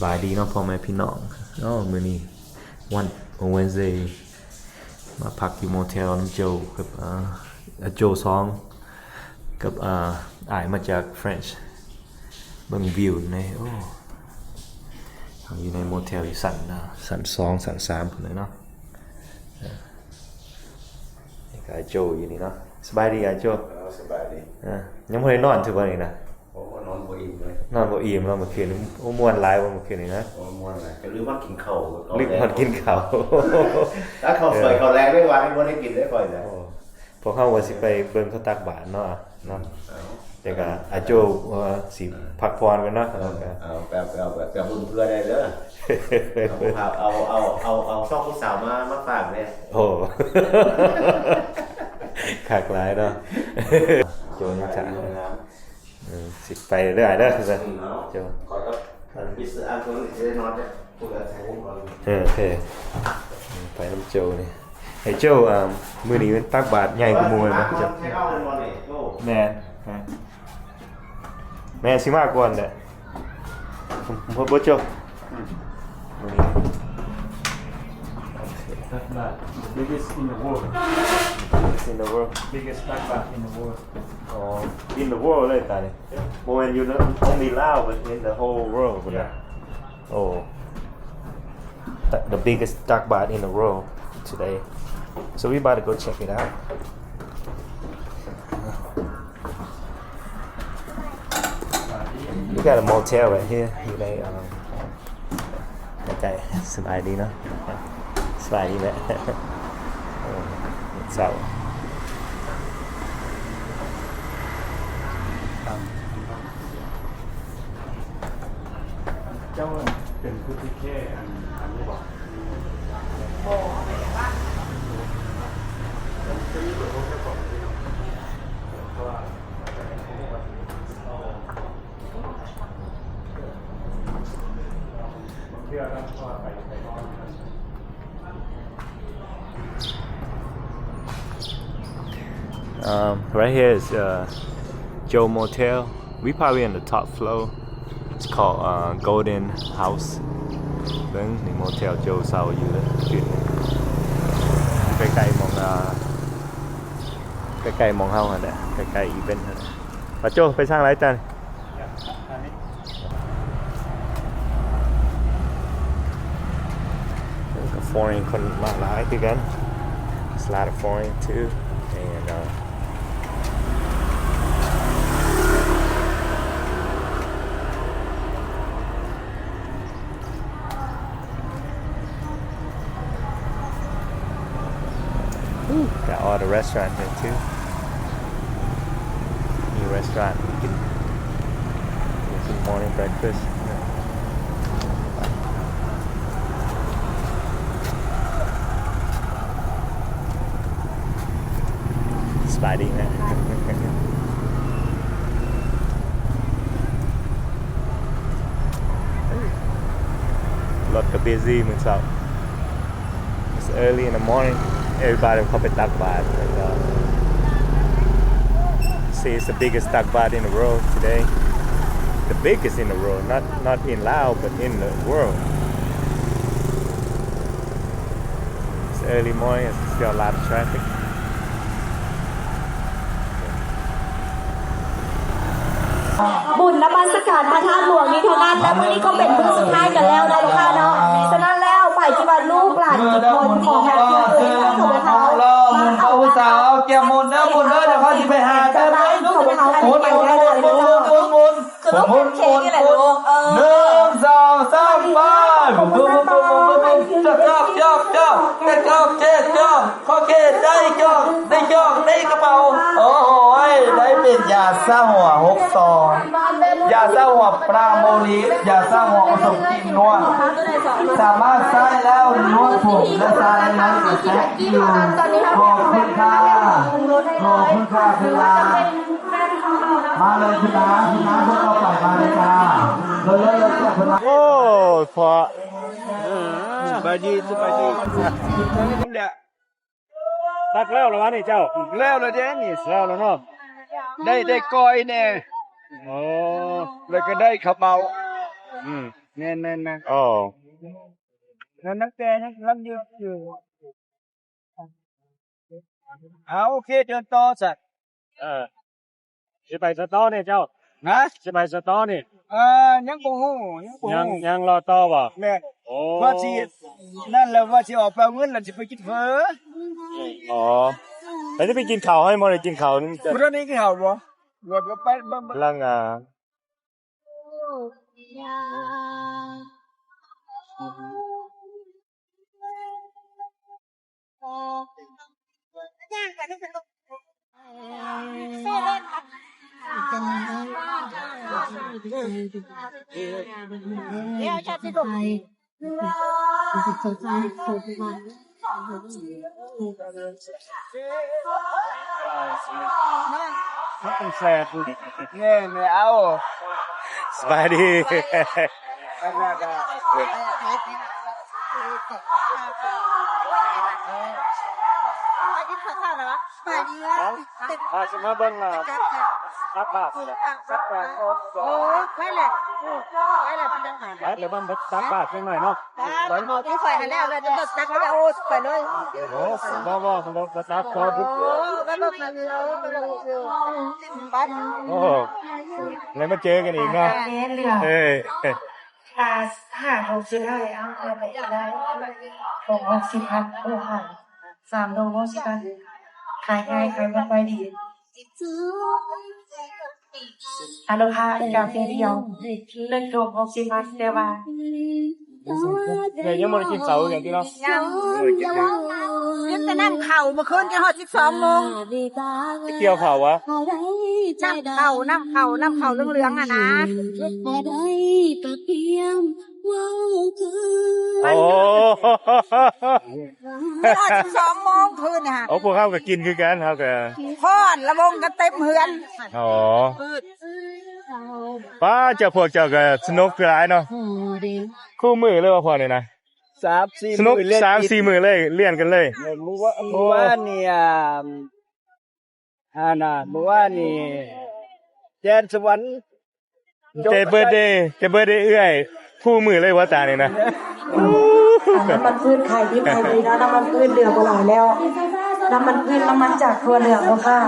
ສະບາຍດີເນາະພໍ່ແມ່ພີ່ນ້ອງເນາະ ມື້ນີ້ວັນ Wednesday ມາພັກຢູ່ໂມເທວນຳໂຈກັບ ອາ ອາໂຈສອງ ກັບ ອາ ອ້າຍມາຈາກ French ເບິ່ງວິວແດ່. ໂອ້ ເຮົາຢູ່ໃນໂມເທວຢູ່ຊັ້ນ ຊັ້ນສອງ ຊັ້ນສາມພຸ້ນແຫຼະເນາະ. ນີ້ກໍອ້າຍໂຈຢູ່ນີ້ເນາະ. ສະບາຍດີອ້າຍໂຈ. ເອີ ສະບາຍດີ. ເອີ ຍັງບໍ່ໄດ້ນອນເທື່ອບໍ່ນີ້ນະ? ໂອ້ ນອນບໍ່ອີ່ມເລີຍ. ນອນບໍ່ອີ່ມເນາະມື້ຄືນນີ້. ໂອ້ ມ່ວນຫຼາຍບໍ່ມື້ຄືນນີ້ນະ? ໂອ້ ມ່ວນຫຼາຍ. ກໍລືມຮອດກິນເຂົ້າ. ລືມຮອດກິນເຂົ້າ. ຖ້າເຂົ້າສວຍເຂົ້າແລງໄດ້ວ່າໃຫ້ບໍ່ໄດ້ກິນໄດ້ຂ້ອຍນະ. ໂອ້ ພວກເຮົາວ່າຊິໄປເບິ່ງເຂົາຕັກບາດເນາະ ເນາະ. ເອີ ແຕ່ກໍອາໂຈ ເອີ ຊິ ເອີ ພັກຜ່ອນກ່ອນເນາະ. ເອີ ເອົາ ໄປ ໄປ ໄປບຸນເພື່ອແດ່ເດີ. ເອົາ ເອົາ ເອົາ ເອົາຊອກຜູ້ສາວມາ ມາຝາກແດ່. ໂອ້ ຄັກຫຼາຍເນາະ ໂຈ. ຍັງຈະ ເອີ ຊິໄປເລື້ອຍເດີ ເອີ ເຈົ້າ. ເອີ ໂອເຄ ໄປນຳໂຈນີ້. ເອີ ໂຈ ມື້ນີ້ມັນຕັກບາດໃຫຍ່ກວ່າໝູ່ແມ່ນບໍ່ໂຈ? ແມ່ນ ແມ່ນ ແມ່ຊິມາກ່ອນແຫຼະ ບໍ່ ບໍ່ໂຈ? ອືມ ມື້ນີ້ That's not the biggest in the world. Biggest in the world. Biggest ຕັກບາດ in the world. ອໍ in the world ເລີຍຕານີ້. ບໍ່ແມ່ນຢູ່ only Lao but in the whole world. Yeah. Oh, the, the biggest ຕັກບາດ in the world today. So we about to go check it out. We got a motel right here. ຢູ່ໃນ ເອີ ໃກ້ໆ ສະບາຍດີເນາະ ສະບາຍດີແຫຼະ ເຊົ້າ. ເຈົ້າເປັນຜູ້ທີ່ແກ້ອັນ ອັນນີ້ບໍ່? ບໍ່. ຈະມີເບີໂທເຈົ້າຂອງຢູ່ເນາະ ເພາະວ່າ Um, right here is, uh, Joe Motel. We probably in the top floor. It's called, uh, Golden House. ເບິ່ງນີ້ໂມເທວໂຈເຊົ່າຢູ່ເລີຍ ໃກ້ໆ ໝ່ອງ ອ່າ ໃກ້ໆ ໝ່ອງເຮົາຫັ້ນແຫຼະ ໃກ້ໆ ອີເວັນຫັ້ນແຫຼະ. ປາໂຈ ໄປທາງໃດຈັ່ງ? ກໍ foreign ຄົນມາຫຼາຍຄືກັນ. It's a lot of foreign too. And, uh, Ooh, got all the restaurant here too. New restaurant, you can get some morning breakfast. ສະບາຍດີແມ່. ລົດກໍ busy ມື້ເຊົ້າ. It's early in the morning. Everybody ເຂົາໄປຕັກບາດ. And, uh, see, it's the biggest ຕັກບາດ in the world today. The biggest in the world. Not, not in Laos, but in the world. It's early morning, it's still a lot of traffic. ບຸນນະມັດສະການພະທາດຫຼວງນີ້ເທົ່ານັ້ນ ແລະ ມື້ນີ້ກໍເປັນມື້ສຸດທ້າຍກັນແລ້ວເນາະ ລູກຄ້າເນາະ. ສະນັ້ນແລ້ວ ໃຜທີ່ວ່າລູກຫຼານກິນໝົດ ຂອງແຮບປີເບີດເດ ຂອງພວກເຮົາ ມາເອົາ ຜູ້ສາວ ເອົາກຽມໝຸນເດີ ໝຸນເດີ ດຽວເຮົາຊິໄປຫາເຈົ້າໃນ ໝຸນ ໝຸນ ໝຸນ ໝຸນ ໝຸນ ໝຸນ ໝຸນ ໜຶ່ງ ສອງ ສາມ ໄປ ຈອກ ຈອກ ຈອກ ຈອກ ເຈັດ ຈອກ ຂໍເຄ ໄດ້ຈອກ ໄດ້ຈອກ ໄດ້ກະເປົາ. ໂອ້ໂຫຍ ໄດ້ເປັນຢາຊາຫົວຫົກຊອງ ຢາຊາຫົວປາໂມລີຟ ຢາຊາຫົວປະສົມກິ່ນນົວດ ສາມາດໃຊ້ແລ້ວນວດຜົມ ແລະ ໃຊ້ແລ້ວກະແຊະຜິວ. ຂອບຄຸນຄ່ະ ຂອບຄຸນຄ່ະ ເວລາ ມາເລີຍ ຄຸນນ້າ ຄຸນນ້າຄົນຕໍ່ໄປມາເລີຍຈ້າ. ເລີຍ ເລີຍ ເລີຍ ເລີຍ ເລີຍ ເລີຍ ເລີຍ ເລີຍ ເລີຍ ເລີຍ ເລີຍ ເລີຍ ເລີຍ ເລີຍ ສະບາຍດີ ສະບາຍດີ. ຕັກແລ້ວລະວະນີ້ເຈົ້າ? ແລ້ວລະເດ້ນີ້ ແລ້ວລະເນາະ. ໄດ້ ໄດ້ກ້ອຍແດ່. ອໍ ແລ້ວກໍໄດ້ເຂົ້າເປົາ. ອືມ. ແມ່ນໆໆ ອໍ ນັ້ນນາງແຕ່ຍັງລຳຢູ່ ຢູ່ ເອົາ ໂອເຄ ເດີນຕໍ່ຊັ້ນ. ເອີ ຊິໄປສະຕໍນີ້ເຈົ້າ? ຮະ? ຊິໄປສະຕໍນີ້? ເອີ ຍັງບໍ່ຮູ້ ຍັງບໍ່ຮູ້ ຍັງລໍຕໍ່ບໍ່? ແມ່ນ ໂອ້ ວ່າຊິນັ້ນແຫຼະ ວ່າຊິອອກໄປເອົາເງິນ ແລ້ວຊິໄປກິນເຝີ. ອໍ ແລ້ວຊິໄປກິນເຂົ້າ ໃຫ້ບໍ່ໄດ້ກິນເຂົ້ານີ້ ບໍ່ໄດ້ກິນເຂົ້າບໍ່? ລາງາ ມັນເປັນແສບ ແມ່ນແລ້ວ ສະບາຍດີ ສະບາຍດີ ພາຊິມາເບິ່ງ ອ່າ ຕັກບາດນີ້ແຫຼະ ຕັກບາດ ໂອ້ ໄປແລ້ວ ໄປແລ້ວ ໄປແລ້ວ ຕັກບາດຈັກໜ້ອຍເນາະ ໄປ ໝໍທີ່ຂ້ອຍຫັ້ນແລ້ວ ແລ້ວຈະຕັກແລ້ວ ໂອ້ ໄປເລີຍ ໂອ້ ບໍ່ ບໍ່ ບໍ່ ຕັກ ໂອ້ ໄປເບິ່ງ ໄປເບິ່ງ ໄປເບິ່ງ ໄປ ໂອ້ ໄດ້ມາເຈີກັນອີກເນາະ ເອີ ອ່າ ຫ້າໂມງສຸດທ້າຍ ເອົາ ເອົາໄປໄດ້ ຫົກສິບພັນ ໂອ້ ສາມໂມງສິບພັນ ຂາຍງ່າຍ ຂາຍບໍ່ຄ່ອຍດີ ອາໂລຮາ ກາເຟດຽວ ເລິກໂດກ ຫົກສິບພັນ ແຕ່ວ່າ ແຕ່ຍັງບໍ່ໄດ້ກິນເຂົ້າຄືກັນຕິເນາະ ຍັງ ກິນແຕ່ນ້ຳເຂົ້າ ມື້ຄືນກິນຮອດສິບສອງໂມງ ກ່ຽວເຂົ້າຫວາ? ນ້ຳເຂົ້າ ນ້ຳເຂົ້າ ນ້ຳເຂົ້າເຫຼືອງໆຫັ້ນນະ ໂອ້ ຮອດສິບສອງໂມງຄືນນີ້ຫະ ໂອ້ ພວກເຮົາກໍກິນຄືກັນ ເຮົາກໍ ຮ້ອນລະວົງກັນເຕັມເຮືອນ ອໍ ປ້າ ເຈົ້າ ພວກເຈົ້າກໍສະໜຸກຫຼາຍເນາະ ຄູ່ມື້ເລີຍວ່າພວກນີ້ນະ ສາມສີ່ ສະໜຸກ ມື້ລຽນ ສາມສີ່ມື້ເລີຍ ລຽນກັນເລີຍ ມື້ວານ ມື້ວານນີ້ ອ່າ ອັນນ່າ ມື້ວານນີ້ ແຈນສະຫວັນ ແຕ່ເບີດເດ ແຕ່ເບີດເດເອື້ອຍ ຄູ່ມື້ເລີຍວ່າຕານີ້ນະ ນ້ຳມັນພືດຂາຍດິບຂາຍດີເນາະ ນ້ຳມັນພືດເຫຼືອບໍ່ຫຼາຍແລ້ວ ນ້ຳມັນພືດ ນ້ຳມັນຈາກຖົ່ວເຫຼືອງເນາະຄ່ະ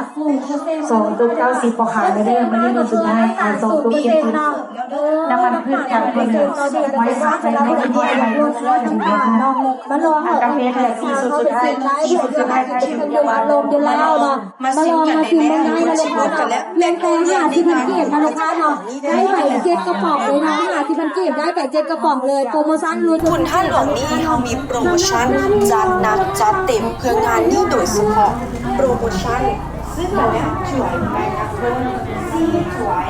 ສອງຕຸກເກົ້າສິບ ພໍຂາຍແລ້ວເດີ ມື້ນີ້ມື້ສຸດທ້າຍ ຂາຍສອງຕຸກເຈັດສິບ ນ້ຳມັນພືດຈາກຖົ່ວເຫຼືອງ ໄວ້ໃສ່ໃນທີ່ບໍ່ໄດ້ເນາະ ມາລອງເອົາ ກາເຟເທື່ອສີ່ຊຸດສຸດທ້າຍ ສີ່ຊຸດສຸດທ້າຍ ຂາຍຢູ່ ເດີ ອາລົມຢູ່ແລ້ວເນາະ ມາລອງມາຊິມເບິ່ງໄດ້ເນາະລູກຄ້າເນາະ ພຽງແຕ່ຫ້າສິບພັນກີບເນາະລູກຄ້າເນາະ ໄດ້ໄປເຈັດກະປ໋ອງເລີຍເນາະ ຫ້າສິບພັນກີບ ໄດ້ໄປເຈັດກະປ໋ອງເລີຍ ໂປຣໂມຊັນຫຼຸດ ຄຸນທ່ານຫຼວງນີ້ເຮົາມີໂປຣໂມຊັນຈັດໜັກຈັດເຕັມເພື່ອງານນີ້ໂດຍສະເພາະ ໂປຣໂມຊັນຊື້ກະແລັມຈວຍໃບກະເພິ່ນ ສີ່ຈວຍ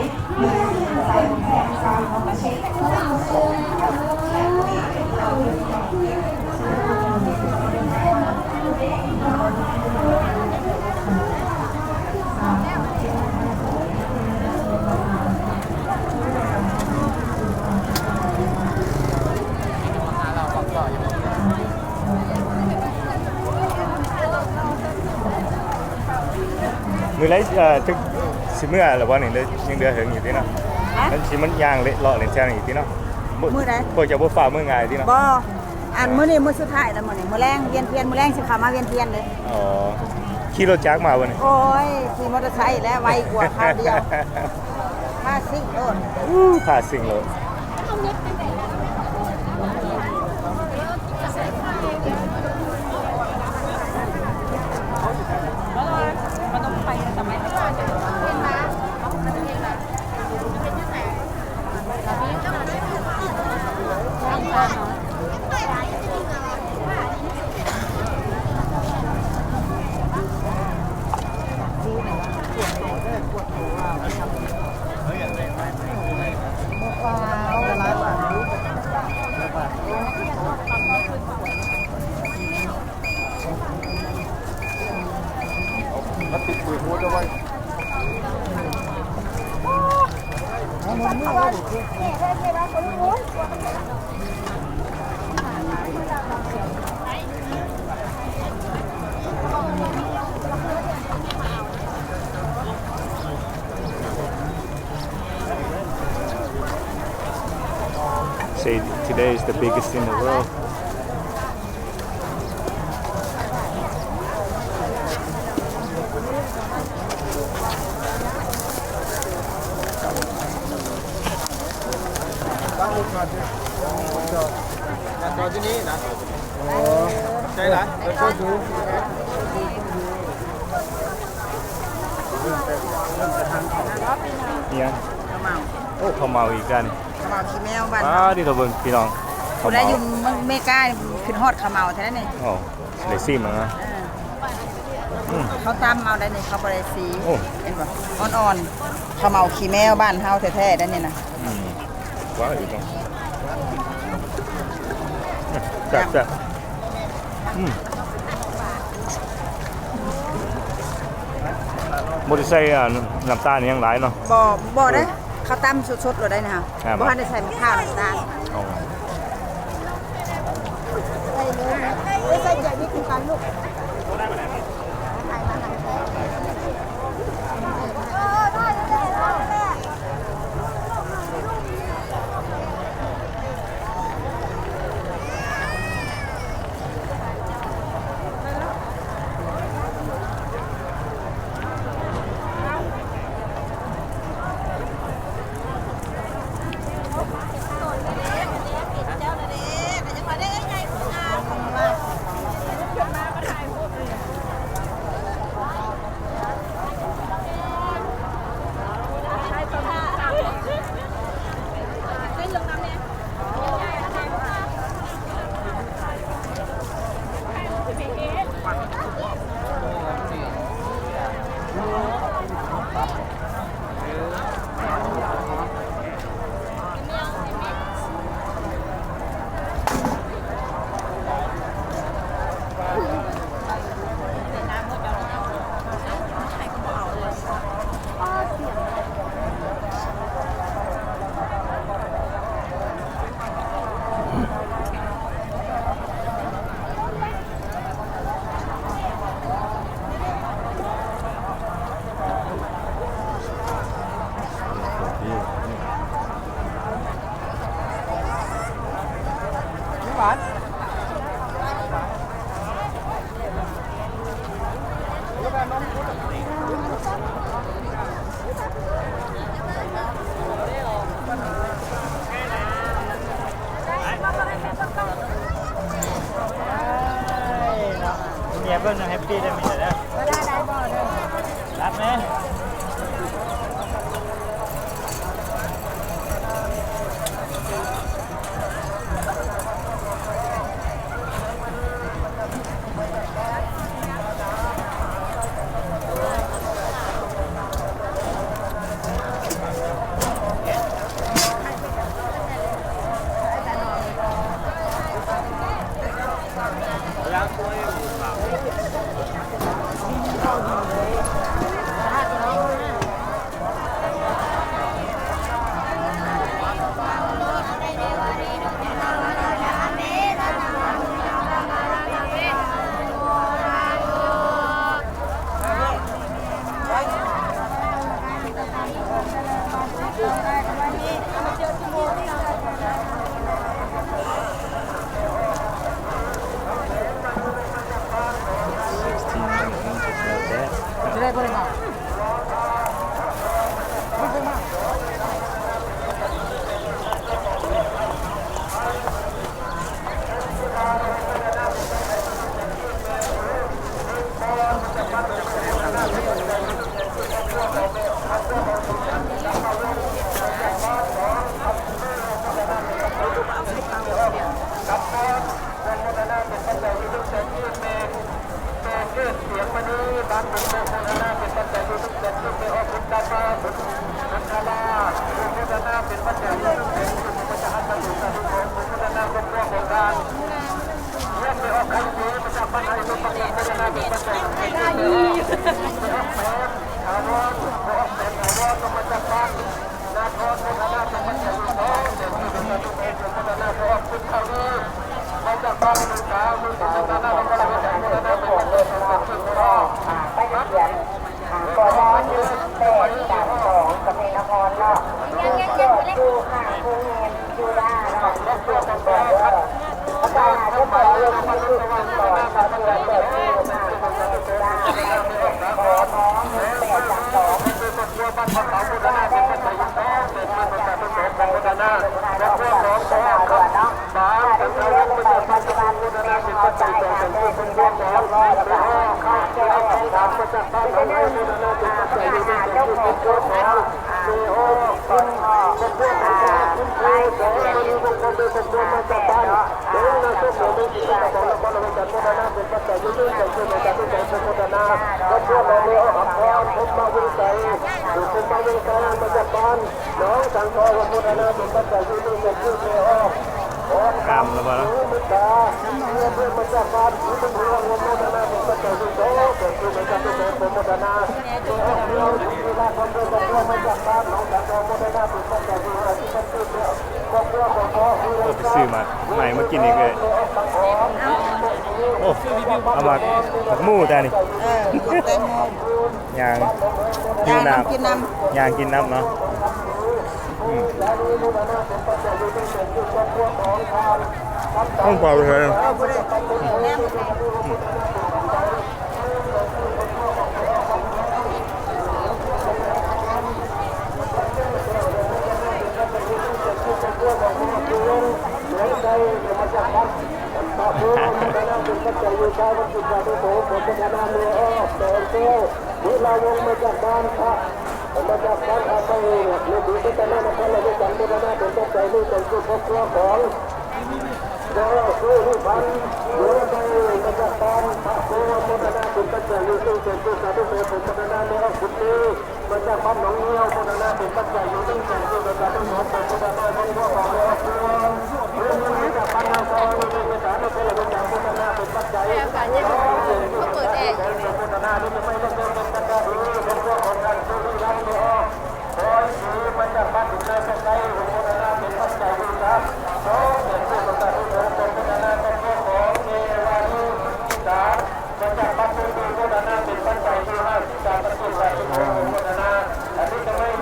ມື້ໃດ ເອີ ຈະຊິເມືອແລ້ວບໍ່ນີ້ ຫຼືຍັງເຫຼືອເຫິງຢູ່ຕິເນາະ? ມັນຊິມັນຍ່າງເລາະເຫຼັ້ນແຖວນີ້ຕິເນາະ? ມື້ໃດ? ພວກເຈົ້າບໍ່ຟ້າວເມືອງ່າຍຕິເນາະ? ບໍ່ ອັນມື້ນີ້ມື້ສຸດທ້າຍແລ້ວ ມື້ນີ້ມື້ແລງວຽນທຽນ ມື້ແລງຊິເຂົ້າມາວຽນທຽນເດ້. ອໍ ຂີ່ລົດຈັກມາບໍ່ນີ້? ໂອ້ຍ ຂີ່ມໍເຕີໄຊແຫຼະ ໄວກວ່າຄາວດຽວ ພາຊິງໂລດ ພາຊິງໂລດ. ເຊ There is the biggest in the world. ຈອດຢູ່ນີ້ນະ ໃຊ່ລະ ອີ່ຫຍັງ? ເຂົ້າເໝົາ ໂອ້ ເຂົ້າເໝົາອີກກັນ ເຂົ້າເໝົາຂີ້ແມວບ້ານ ປາດ ເຮົາ ນີ້ເຂົາເບິ່ງພີ່ນ້ອງ ຜູ້ໃດຢູ່ເມືອງເມກາ ຂຶ້ນຮອດເຂົ້າເໝົາແທ້ນີ້ ໂອ້ ໄດ້ຊີມແລ້ວນະ ເອີ ອືມ ເຂົາຕຳເອົາໄດ້ນີ້ ເຂົາບໍ່ໄດ້ສີ ໂອ້ ເຫັນບໍ່ ອ່ອນໆ ເຂົ້າເໝົາຂີ້ແມວບ້ານເຮົາແທ້ໆ ໄດ້ນີ້ນະ ອືມ ວ້າວ ອີກເນາະ ແຊບໆ ອືມ ບໍ່ໄດ້ໃສ່ ອ່າ ນ້ຳຕານຫຍັງຫຼາຍເນາະ ບໍ່ ບໍ່ເດ້ ເອີ ເຂົາຕຳສົດໆ ໂລດໄດ໋ນະ ແມ່ນບໍ່ ບໍ່ທັນໄດ້ໃສ່ໝາກພ້າວ ນ້ຳຕານ ອໍ ໃສ່ເລີຍ ໃສ່ແຈກນີ້ຄືກັນລູກ ເມຍເບິ່ງນະ ແຮັບປີ້ໄດ້ມີແລ້ວ ລັບແມ່. ບໍ່ໄດ້ເປີດ ແປດສາມສອງ ກະເສດນະຄອນເນາະ ຈອດຢູ່ຂ້າງໂຮງແຮມຢູດາເນາະ. ຂ້າມແລ້ວບໍ່ລະ? ເອີ ໄປຊື້ໝາກໄມ້ມາກິນອີກເອີຍ. ໂອ້ ເອົາໝາກ ໝາກໝູ່ແຕ່ນີ້ ເອີ ໝາກແຕງໂມ ຍ່າງ ຫິວນ້ຳ ຍ່າງກິນນ້ຳ ຍ່າງກິນນ້ຳເນາະ. ອືມ ຫ້ອງເປົ່າເລີຍ ເອີ ບໍ່ໄດ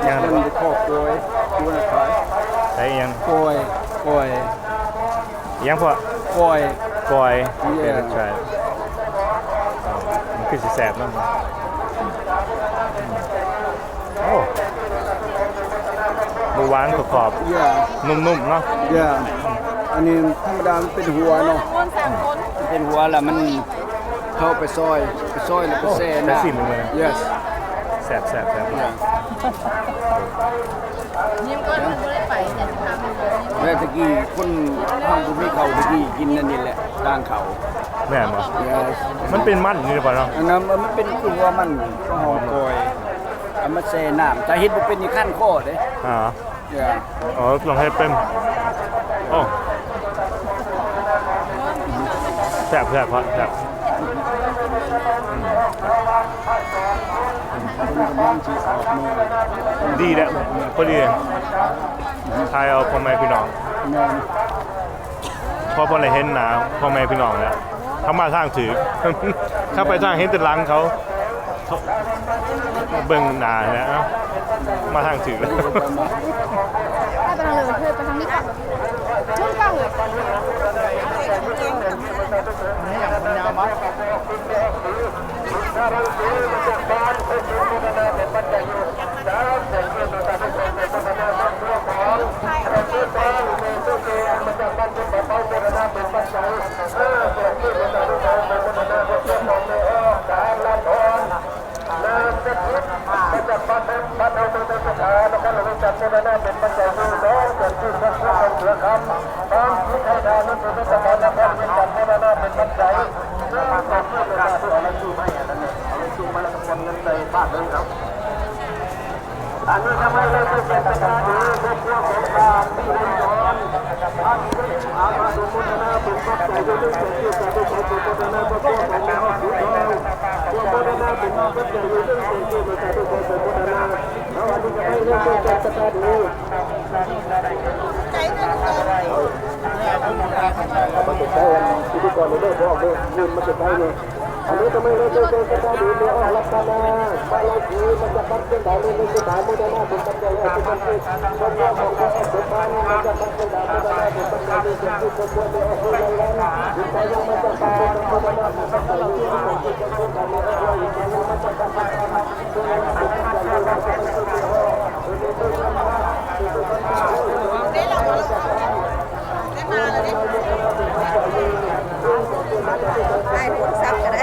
້ ຍັງ ມັນໄດ້ພໍກລ້ວຍຢູ່ນະຄາຍ ໃສ່ຫຍັງ? ກ້ວຍ ກ້ວຍ ຫຍັງພໍ່? ກ້ອຍ ກ້ອຍ Yeah. ເປັນໄງ? ອໍ ມັນຄືຊິແຊບນຳ. ໂອ້ ບໍ່ຫວານ ກອບໆ Yeah. ນຸ້ມໆ ເນາະ. Yeah. ອັນນີ້ທຳມະດາມັນເປັນຫົວເນາະ ເປັນຫົວລະມັນ ເຂົ້າໄປຊອຍ ໄປຊອຍແລ້ວໄປແຊ່ນ້ຳ. ໂອ້ ໄປຊິມເບິ່ງ. Yes. ແຊບໆໆ. ແຕ່ຕະກີ້ຄົນເຮົາບໍ່ມີເຂົ້າ ຕະກີ້ກິນອັນນີ້ແຫຼະ ຕ່າງເຂົ້າ. ແມ່ນບໍ່? Yes. ມັນເປັນມັນນີ້ຫຼືເປົ່າເນາະ? ອັນນັ້ນມັນເປັນຄືຫົວມັນ ເຮົາກ້ອຍ ເອົາມາແຊ່ນ້ຳ ຖ້າເຮັດບໍ່ເປັນນີ້ຄັນຄໍເດ້. ອ່າ ເອີ ລອງເຮັດເປັນ. ໂອ້ ແຊບໆ ແຊບ. ດີແລ້ວ ພໍດີ ຖ່າຍເອົາພໍ່ແມ່ພີ່ນ້ອງ. ແມ່ນ. ພໍບໍ່ໄດ້ເຫັນໜ້າພໍ່ແມ່ພີ່ນ້ອງແລ້ວ ເຮົາມາທາງຖືກ ເຮົາໄປທາງເຫັນແຕ່ຫຼັງເຂົາ ເບິ່ງໜ້າແລ້ວ ມາທາງຖືກແລ້ວ. ໄປທາງເລີຍ ເອີ ໄປທາງນີ້ກ່ອນ ເບິ່ງກ່ອນເລີຍ. ໄດ້ໂທລະສັບກໍໄດ້.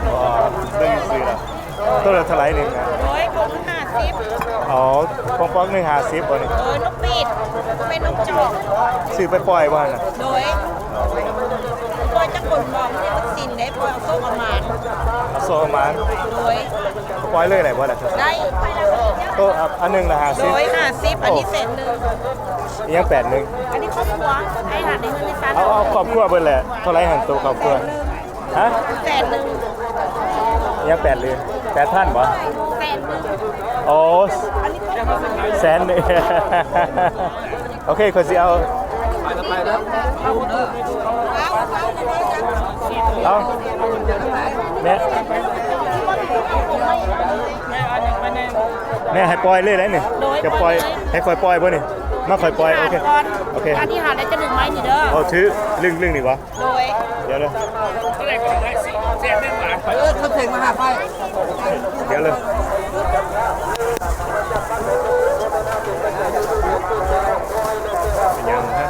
ໂອ້ ເບິ່ງຊື່ລະ. ໂຕລະເທົ່າໃດນີ້? ໂດຍ ກົງໜຶ່ງຫ້າສິບ. ອໍ ຂອງປອກໜຶ່ງຫ້າສິບບໍ່ນີ້? ໂດຍ ນົກປີກ ເປັນນົກຈອກ. ຊື້ໄປປ່ອຍບໍ່ຫັ້ນນະ? ໂດຍ ປ່ອຍຈັກຄົນບໍ່ ມັນມີວັກຊິນເດ້ ປ່ອຍເອົາໂຊກເອົາໝານ. ເອົາໂຊກເອົາໝານ. ໂດຍ ປ່ອຍເລີຍໄດ້ບໍ່ລະ? ໄດ້. ໂຕ ອ- ອັນໜຶ່ງລະຫ້າສິບ. ໂດຍ ຫ້າສິບ. ໂອ້ ອັນນີ້ແສນໜຶ່ງ. ອີຫຍັງແປດໜຶ່ງ? ອັນນີ້ຄອບຄົວ ໃຫ້ຫາໄດ້ເງິນໃນຊັ້ນ. ເອົາ ເອົາຄອບຄົວເບິດແຫຼະ. ເທົ່າໃດຫັ້ນໂຕຄອບຄົວ? ຮະ? ແສນໜຶ່ງ. ຍັງແປດເດືອນ ແປດພັນບໍ່? ແສນໜຶ່ງ. ໂອ້ ອັນນີ້ຄອບຄົວ ແສນໜຶ່ງ. ໂອເຄ ຂ້ອຍຊິເອົາ ເອົາ ແມ່ ແມ່ໃຫ້ປ່ອຍເລີຍໄດ໋ນີ້. ໂດຍ ຈະປ່ອຍ ປ່ອຍເລີຍ ໃຫ້ຂ້ອຍປ່ອຍບໍ່ນີ້? ມາຂ້ອຍປ່ອຍ. ໂອເຄ ໂອເຄ ອັນທີ່ຫາໄດ້ຈະດຶງໄວ້ນີ້ເດີ. ໂອ້ ຖື ລຶ້ງໆນີ້ບໍ່? ໂດຍ ດຽວເດີ ເອີ ເຂົາເພງມາຫາຂ້ອຍ ດຽວເດີ ເປັນຫຍັງຮະ?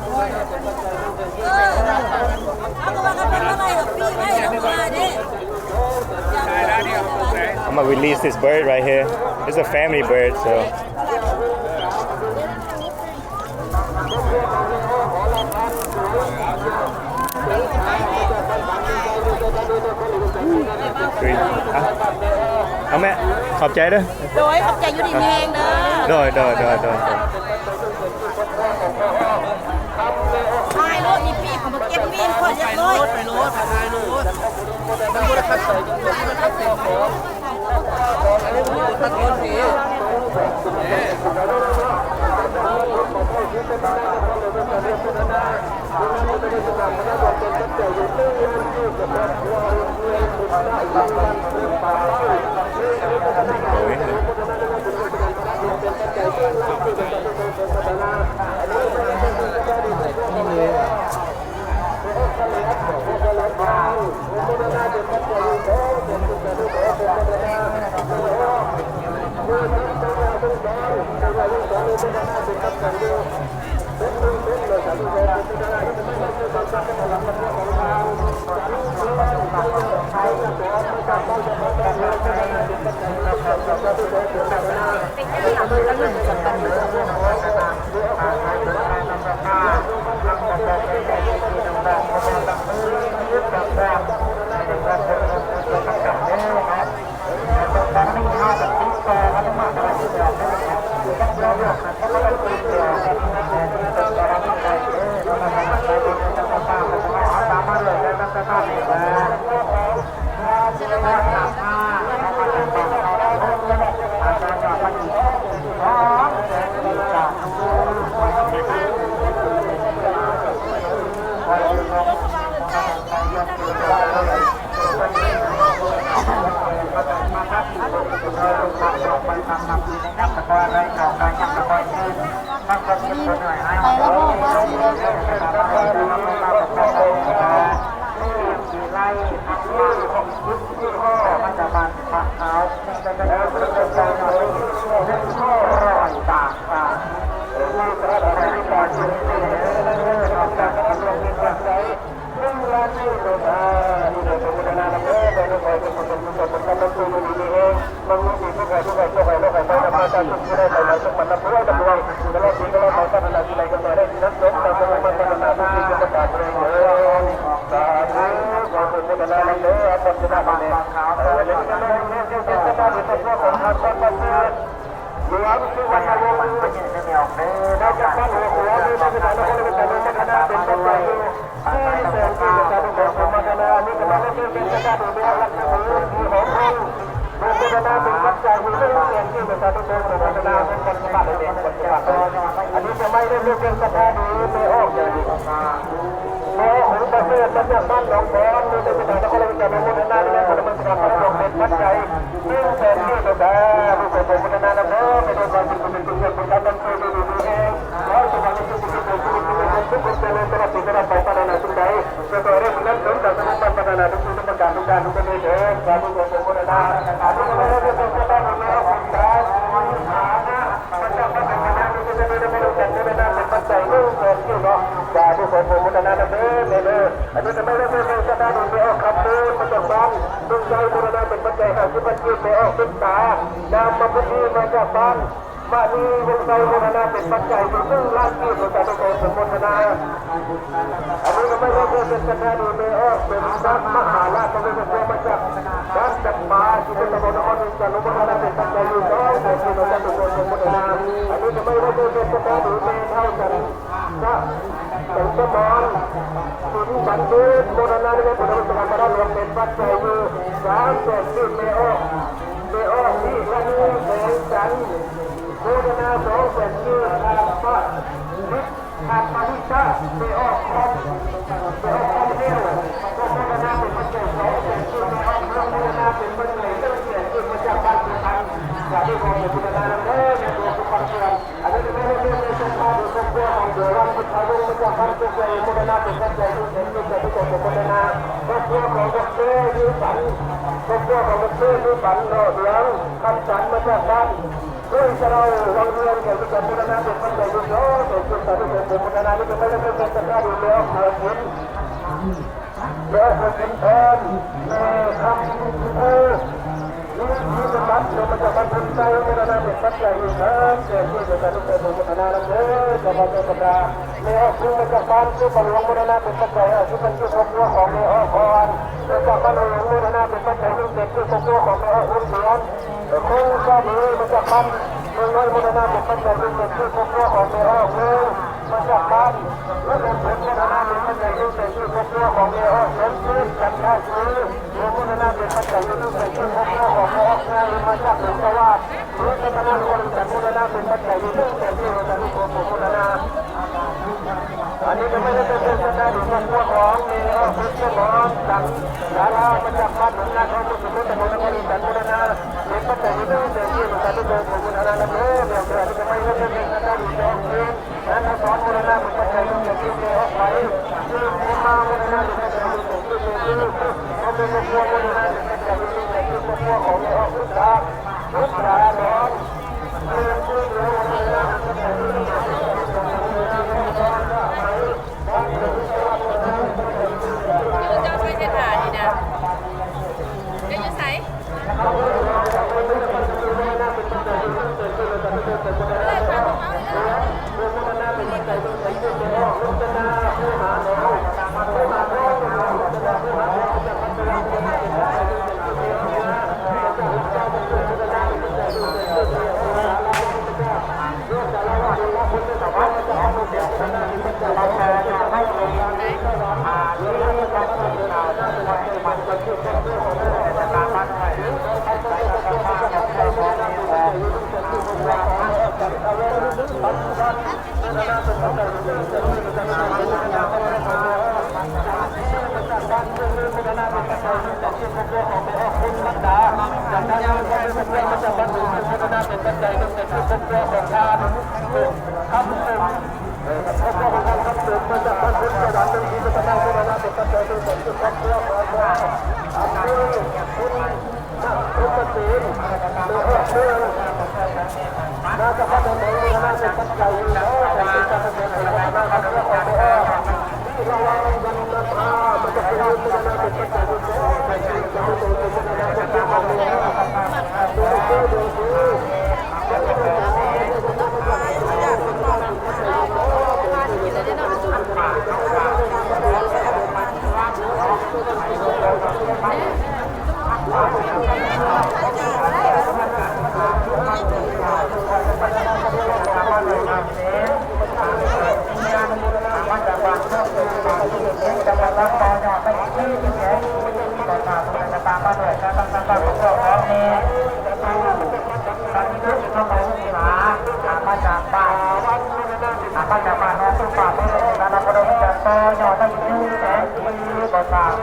ເອີ ເຮົາກໍວ່າກັນເປັນມາໄຫຼດອກ ປີ້ໄວ້ດອກມາເດ້. I'ma release this bird right here. It's a family bird, so. ເອົາແມ່ ຂອບໃຈເດີ. ໂດຍ ຂອບໃຈ ຢູ່ດີມີແຮງເດີ. ໂດຍ ໂດຍ ໂດຍ ໂດຍ. ຖ່າຍໂລດນີ້ ປີ້ເຂົາມາເກັບມີດຂ້ອຍຮຽບຮ້ອຍ. ໄປໂລດ ໄປໂລດ ໄປໂລດ ມັນບໍ່ໄດ້ຂັດໃຈ ມັນບໍ່ໄດ້ຂັດໃຈ ມັນບໍ່ຂັດໃຈ ໂອ້ຍ. ນະນຳເດີ ເອົາຄວາມຊະນະໄປແດ່ ເອີ ແລະນີ້ກໍແມ່ນເລື່ອງທີ່ເປັນຊະນະໃນຄອບຄົວຂອງທ່ານ ຄອນປະເສີດ ຫຼວງສຸວັນນະວົງ ມາຈາກບ້ານຫົວຂົວ ຢູ່ໃນສະຖານນະຄອນຫຼວງວຽງຈັນ ອະນຸໂມທະນາເປັນປັດໄຈຢູ່ ສີ່ແສນກີບ ສາທຸ ຂໍອະນຸໂມທະນາ ອັນນີ້ກໍມາເປັນຊະນະໂດຍມີຮັກລັກສະໝີ ທີ່ຂອງເພິ່ນ ໂມທະນາເປັນປັດໄຈຢູ່ ໜຶ່ງແສນກີບ ສາທຸ ຂໍອະນຸໂມທະນາ ເປັນຄວາມສະບາຍແດ່ ຄວາມສະບາຍ ອັນນີ້ຈະໄດ້ເປັນຊະນະໂດຍແມ່ອອກ ແມ່ອອກ ຫົງປະເສີດ ມາຈາກບ້ານໜອງບອນ ຢູ່ໃນສະຖານນະຄອນຫຼວງວຽງຈັນ ອະນຸໂມທະນາ ແລະ ອະນຸໂມທະນາ ພະລະດອກເປັນປັດໄຈ ໜຶ່ງແສນກີບ ສາທຸ ຂໍອະນຸໂມທະນານຳເດີ ໃຫ້ໄດ້ຄວາມສຸກຄວາມເຈລິນ ຄວາມຈຳເປັນ ໂຊກດີມີແຮງ ຂໍໃຫ້ສະຫວັນ ສຸກຄວາມເຈລິນ ຕະຫຼອດປີຕະຫຼອດໄປ ປາດຖະໜາສິ່ງໃດ ຂໍໃຫ້ໄດ້ສຳເລັດສົມດັ່ງສະຫວັງ ປາດຖະໜາທຸກສິ່ງທຸກປະການ ທຸກທ່ານທຸກປະເພດເດີ ສາທຸ ຂໍອະນຸໂມທະນາ ອານຸໂມທະນາ ປັດໄຈໜຶ່ງແສນກີບເນາະ ສາທຸ ຂໍອະນຸໂມທະນານຳເດີ ແມ່ເດີ ອັນນີ້ກໍແມ່ນເລື່ອງເປັນຊະນະໂດຍແມ່ອອກຄຳມູນ ມາຈາກບ້ານດົງໄຊ ໂມທະນາເປັນປັດໄຈຫ້າສິບພັນກີບ ແມ່ອອກສຸດຕາ ນາມມະບຸດດີ ມາຈາກບ້ານ ມະນີວົງໄຊ ໂມທະນາເປັນປັດໄຈຢູ່ໜຶ່ງລ້ານກີບ ສາທຸ ຂໍອະນຸໂມທະນາ ອັນນີ້ກໍແມ່ນເລື່ອງເປັນຊະນະໂດຍແມ່ອອກ ເປັນພະມະຫາລາດ ພະເວດຊະໂຊ ມາຈາກບ້ານຈຳປາ ທີ່ເປັນຕຳບົນນະຄອນວຽງຈັນ ໂມທະນາເປັນປັດໄຈຢູ່ສອງແສນກີບ ສາທຸ ຂໍອະນຸໂມທະນາ ອັນນີ້ກໍແມ່ນເລື່ອງເປັນຊະນະໂດຍແມ່ເຖົ້າຈັນ ຈະ ສົມສະໝອນ ສິນສັນເດດ ໂມທະນາໃນບຸນ ສະມານ ພະລາດວງ ເປັນປັດໄຈຢູ່ສາມແສນກີບ ແມ່ອອກ ແມ່ອອກ ວິລະນີ ແສງຈັນ ໂມທະນາສອງແສນກີບ ທ່ານປະ ທ່ານປະລິດຕະ ແມ່ອອກ ຄອນ ແມ່ອອກ ຄອນເຮວ ກໍໂມທະນາເປັນປັດໄຈສອງແສນກີບ ແມ່ອອກ ເມືອງ ໂມທະນາເປັນປັດໄຈໜຶ່ງແສນກີບ ມາຈາກບ້ານພູພັນ ສາທຸ ຂໍອະນຸໂມທະນານຳເດີ ແມ່ຕົວຜູ້ຟັງເທື່ອນ ອັນນີ້ກໍແມ່ນເລື່ອງເປັນຊະນະໂດຍຄອບຄົວຂອງເດວັນ ພຸດທະວົງ ມາຈາກບ້ານໂຄກໃຫຍ່ ໂມທະນາເປັນປັດໄຈໜຶ່ງແສນກີບ ສາທຸ ຂໍອະນຸໂມທະນາ ຄອບຄົວຂອງດອກເຕີ ນິວສັນ ຄອບຄົວຂອງດອກເຕີ ນິວສັນ ເນາະ ເຫຼືອງຄຳສັນ ມາຈາກບ້ານຫ້ວຍສະເລົາ ວັງວຽງ ແຂກຜູ້ມີເກີດ ໂມທະນາເປັນປັດໄຈໜຶ່ງແສນກີບ ສາທຸ ຂໍອະນຸໂມທະນາ ນີ້ກໍແມ່ນເລື່ອງເປັນຊະນະໂດຍແມ່ອອກ ເສືອສິນ ແມ່ອອກ ເສືອສິນ ເອີນ ແມ່ຄຳພູ ມີ ມີສົມບັດ ລົງມາຈາກບ້ານໂພນໄຊ ໂມທະນາເປັນປັດໄຈໜຶ່ງແສນ ແກ່ຜູ້ທີ່ໄດ້ຮັບໂອກາດໂມທະນານຳເດີ ເຈົ້າພາບເຈົ້າສັດທາ ແມ່ອອກ ລົງມາຈາກບ້ານພູປະຫຼວງ ໂມທະນາເປັນປັດໄຈຫ້າສິບພັນກີບ ຄອບຄົວຂອງແມ່ອອກ ອ່ອນ ມາຈາກບ້ານໂພນຫຼວງ ໂມທະນາເປັນປັດໄຈໜຶ່ງແສນກີບ ຄອບຄົວຂອງແມ່ອອກ ບຸນເດືອນ ຄົງສະເໝີ ມາຈາກບ້ານໂພນນ້ອຍ ໂມທະນາເປັນປັດໄຈໜຶ່ງແສນກີບ ຄອບຄົວຂອງແມ່ອອກ ເມືອງ ມາຈາກບ້ານ ແລະ ລົງເປັນໂມທະນາເປັນປັດໄຈໜຶ່ງແສນກີບ ຄອບຄົວຂອງແມ່ອອກ ສົມຈິດ ຈັນທະສີ ໂມທະນາເປັນປັດໄຈໜຶ່ງແສນກີບ ຄອບຄົວຂອງແມ່ອອກ ໃຫຍ່ມາຈາກຫົງສະຫວາດ ໂມທະນາ ໂມທະນາເປັນປັດໄຈໜຶ່ງແສນກີບ ໂມທະນາ ອັນນີ້ກໍແມ່ນເປັນໂຊກຊະຕາດີຂອງຄົວຂອງແມ່ອອກ ເພິ່ນສະໝອນ ສັງ ດາລາ ມາຈາກບ້ານໜອງນາ ເຂົາເຈົ້າເປັນຄົນຕະບົນນະຄອນຫຼວງ ໂມທະນາເປັນປັດໄຈໜຶ່ງແສນກີບ ໂມທະນາ ໂມທະນານຳເດີ ແມ່ອອກ ອັນນີ້ກໍແມ່ນເປັນໂຊກຊະຕາດີຂອງເພິ່ນ ນາງອະສອນ ໂມທະນາເປັນປັດໄຈໜຶ່ງແສນກີບ ແມ່ອອກໄປ ມາ ໂມທະນາເປັນປັດໄຈໜຶ່ງແສນກີບ ແມ່ອອກ ຄອບຄົວ ໂມທະນາເປັນປັດໄຈໜຶ່ງແສນກີບ ຄອບຄົວຂອງແມ່ອອກ ພຸດທາ ພຸດທານອນ ເຈົ້າຊ່ວຍເຮັດຫານີ້ນະ ເຈົ້າຢູ່ໃສ? ຈຳນວນຫຼັກຕໍ່ຍອດໄປອີກໜຶ່ງແສນກີບ ກໍຕາມ ແລະ ກໍຕາມມາດ້ວຍການຕັ້ງສະຕາຂອງເຈົ້າຂອງແມ່ ມາຈາກບ້ານ ມາຈາກບ້ານໜອງສຸປາດ ເມືອງນະຄອນພະນົມ ຈະຕໍ່ຍອດໄປອີກໜຶ່ງແສນກີບ ກໍຕາມ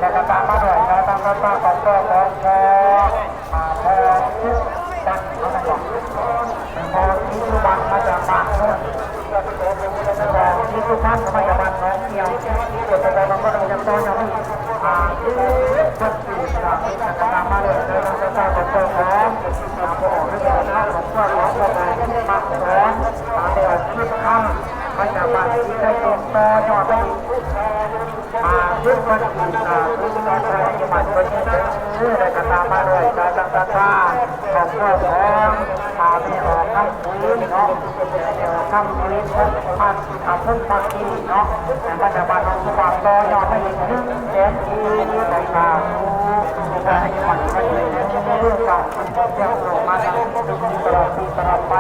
ແລະ ກໍຕາມມາດ້ວຍການຕັ້ງສະຕາຂອງເຈົ້າຂອງແມ່ ອ່າ ພໍ່ ພອນ ພອນ ພອນ ສີສຸວັນ ມາຈາກບ້ານໂນນ ພອນ ສີສຸພັນ ມາຈາກບ້ານໜອງກ່ຽວ ເກີດຈາກການນຳພະລະຍັງຕໍ່ຍັງມີ ອ່າ ເປັນເປັນທີ່ຈາກການມາເລີຍ ໃນນາມເຈົ້າຂອງເຈົ້າຂອງ ອ່າ ພໍ່ອອກເລື່ອງຂອງເຈົ້າຂອງເຈົ້າຂອງເຈົ້າຂອງພາກສອງ ອ່າ ແມ່ອອກ ສິບຄຳ ມາຈາກບ້ານສີໄຊຕົງ ຕໍ່ຍອດໄປອີກ ອ່າ ສິບພັນກີບ ສາທຸ ຂໍໃຫ້ໝັ້ນຄົງເດີ ແລະ ກະຕາມມາດ້ວຍການຕັ້ງສະຕາຂອງເຈົ້າຂອງ ອ່າ ແມ່ອອກຄຳ ເນາະ ແມ່ອອກຄຳ ເພິ່ນພັກ ອ່າ ເພິ່ນພັກດີເນາະ ມາຈາກບ້ານໜອງສະຫວ່າງ ຕໍ່ຍອດໄປອີກໜຶ່ງແສນກີບ ໃຫ້ກັບຜູ້ທີ່ໄດ້ໃຫ້ຂວັນໄວ້ໃນມື້ການເພື່ອເພື່ອອອກມາຕະຫຼອດປີຕະຫຼອດໄປ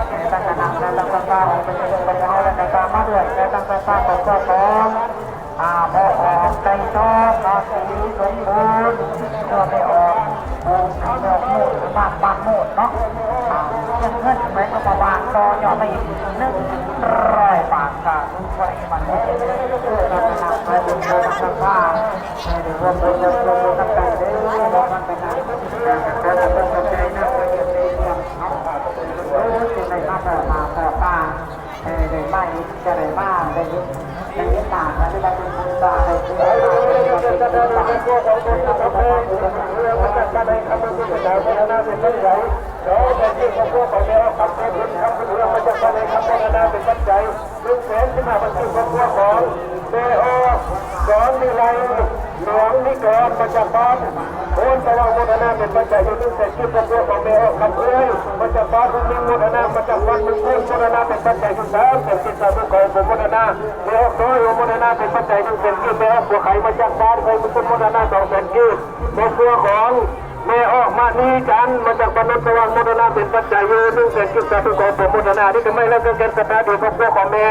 ໃນລັກສະນະ ໃນລັກສະນະອອກໄປເປັນເລື່ອງໄປເຮົາ ແລະ ກະຕາມມາດ້ວຍ ໃນລັກສະນະຂອງເຈົ້າຂອງ ອ່າ ພໍ່ອອກໄກ່ທອງ ນາສີສົມບູນ ເພື່ອໄປອອກບຸນໃຫ້ດອກໂມດ ບ້ານ ບ້ານໂມດເນາະ ອ່າ ເກັບເງິນໄປກໍປະມານຕໍ່ຍອດໄປອີກໜຶ່ງຮ້ອຍບາດ ສາທຸ ຂໍໃຫ້ໝັ້ນຄົງເດີ ໃຫ້ໄດ້ຮ່ວມບຸນຮ່ວມກຸນນຳກັນເດີ ຮ່ວມກັນໄປນຳ ແຕ່ກໍຂໍຂອບໃຈນຳລະອຽດລະອຽງເນາະ ໂອ້ຍ ຈຶ່ງໄດ້ມາພໍ້ໜ້າພໍ້ຕາ ເອີ ໄດ້ມາເຫັນ ຈະໄດ້ມາໄດ້ເຫັນ ໄດ້ເຫັນໜ້າກັນ ໄດ້ເປັນບຸນຕາ ໄດ້ເຫັນໜ້າກັນ ໄດ້ເປັນບຸນຕາ ມາຈາກບ້ານໃດຄຳ ເປັນຜູ້ສາໂມທະນາເປັນບັນໄດ ເນາະ ແມ່ນທີ່ຄອບຄົວຂອງແມ່ອອກຄຳ ເປັນຄຳບຸນເຮືອມ ມາຈາກບ້ານໃດຄຳ ໂມທະນາເປັນປັດໄຈ ໜຶ່ງແສນສິບຫ້າພັນກີບ ຄອບຄົວຂອງແມ່ອອກ ສອນວິໄລ ຫຼວງນິກອນ ມາຈາກບ້ານໂພນສະຫວ່າງ ໂມທະນາເປັນປັດໄຈຢູ່ໜຶ່ງແສນກີບ ຄອບຄົວຂອງແມ່ອອກຄຳເອື້ອຍ ມາຈາກບ້ານຮຸ່ງເຮືອງ ໂມທະນາ ມາຈາກບ້ານເມືອງໂພນ ໂມທະນາເປັນປັດໄຈຢູ່ສາມແສນກີບ ສາທຸ ຂໍອະນຸໂມທະນາ ແມ່ອອກນ້ອຍ ໂອໂມທະນາເປັນປັດໄຈໜຶ່ງແສນກີບ ແມ່ອອກບົວໄຂ່ ມາຈາກບ້ານໄຊມຸກຄຸນ ໂມທະນາສອງແສນກີບ ຄອບຄົວຂອງ ແມ່ອອກມະນີຈັນ ມາຈາກບ້ານໂນນສະຫວ່າງ ໂມທະນາເປັນປັດໄຈຢູ່ໜຶ່ງແສນກີບ ສາທຸ ຂໍອະນຸໂມທະນາ ນີ້ກໍໄມ້ແລະເຄື່ອງແກ່ນສັດທາ ດຽວຄອບຄົວຂອງແມ່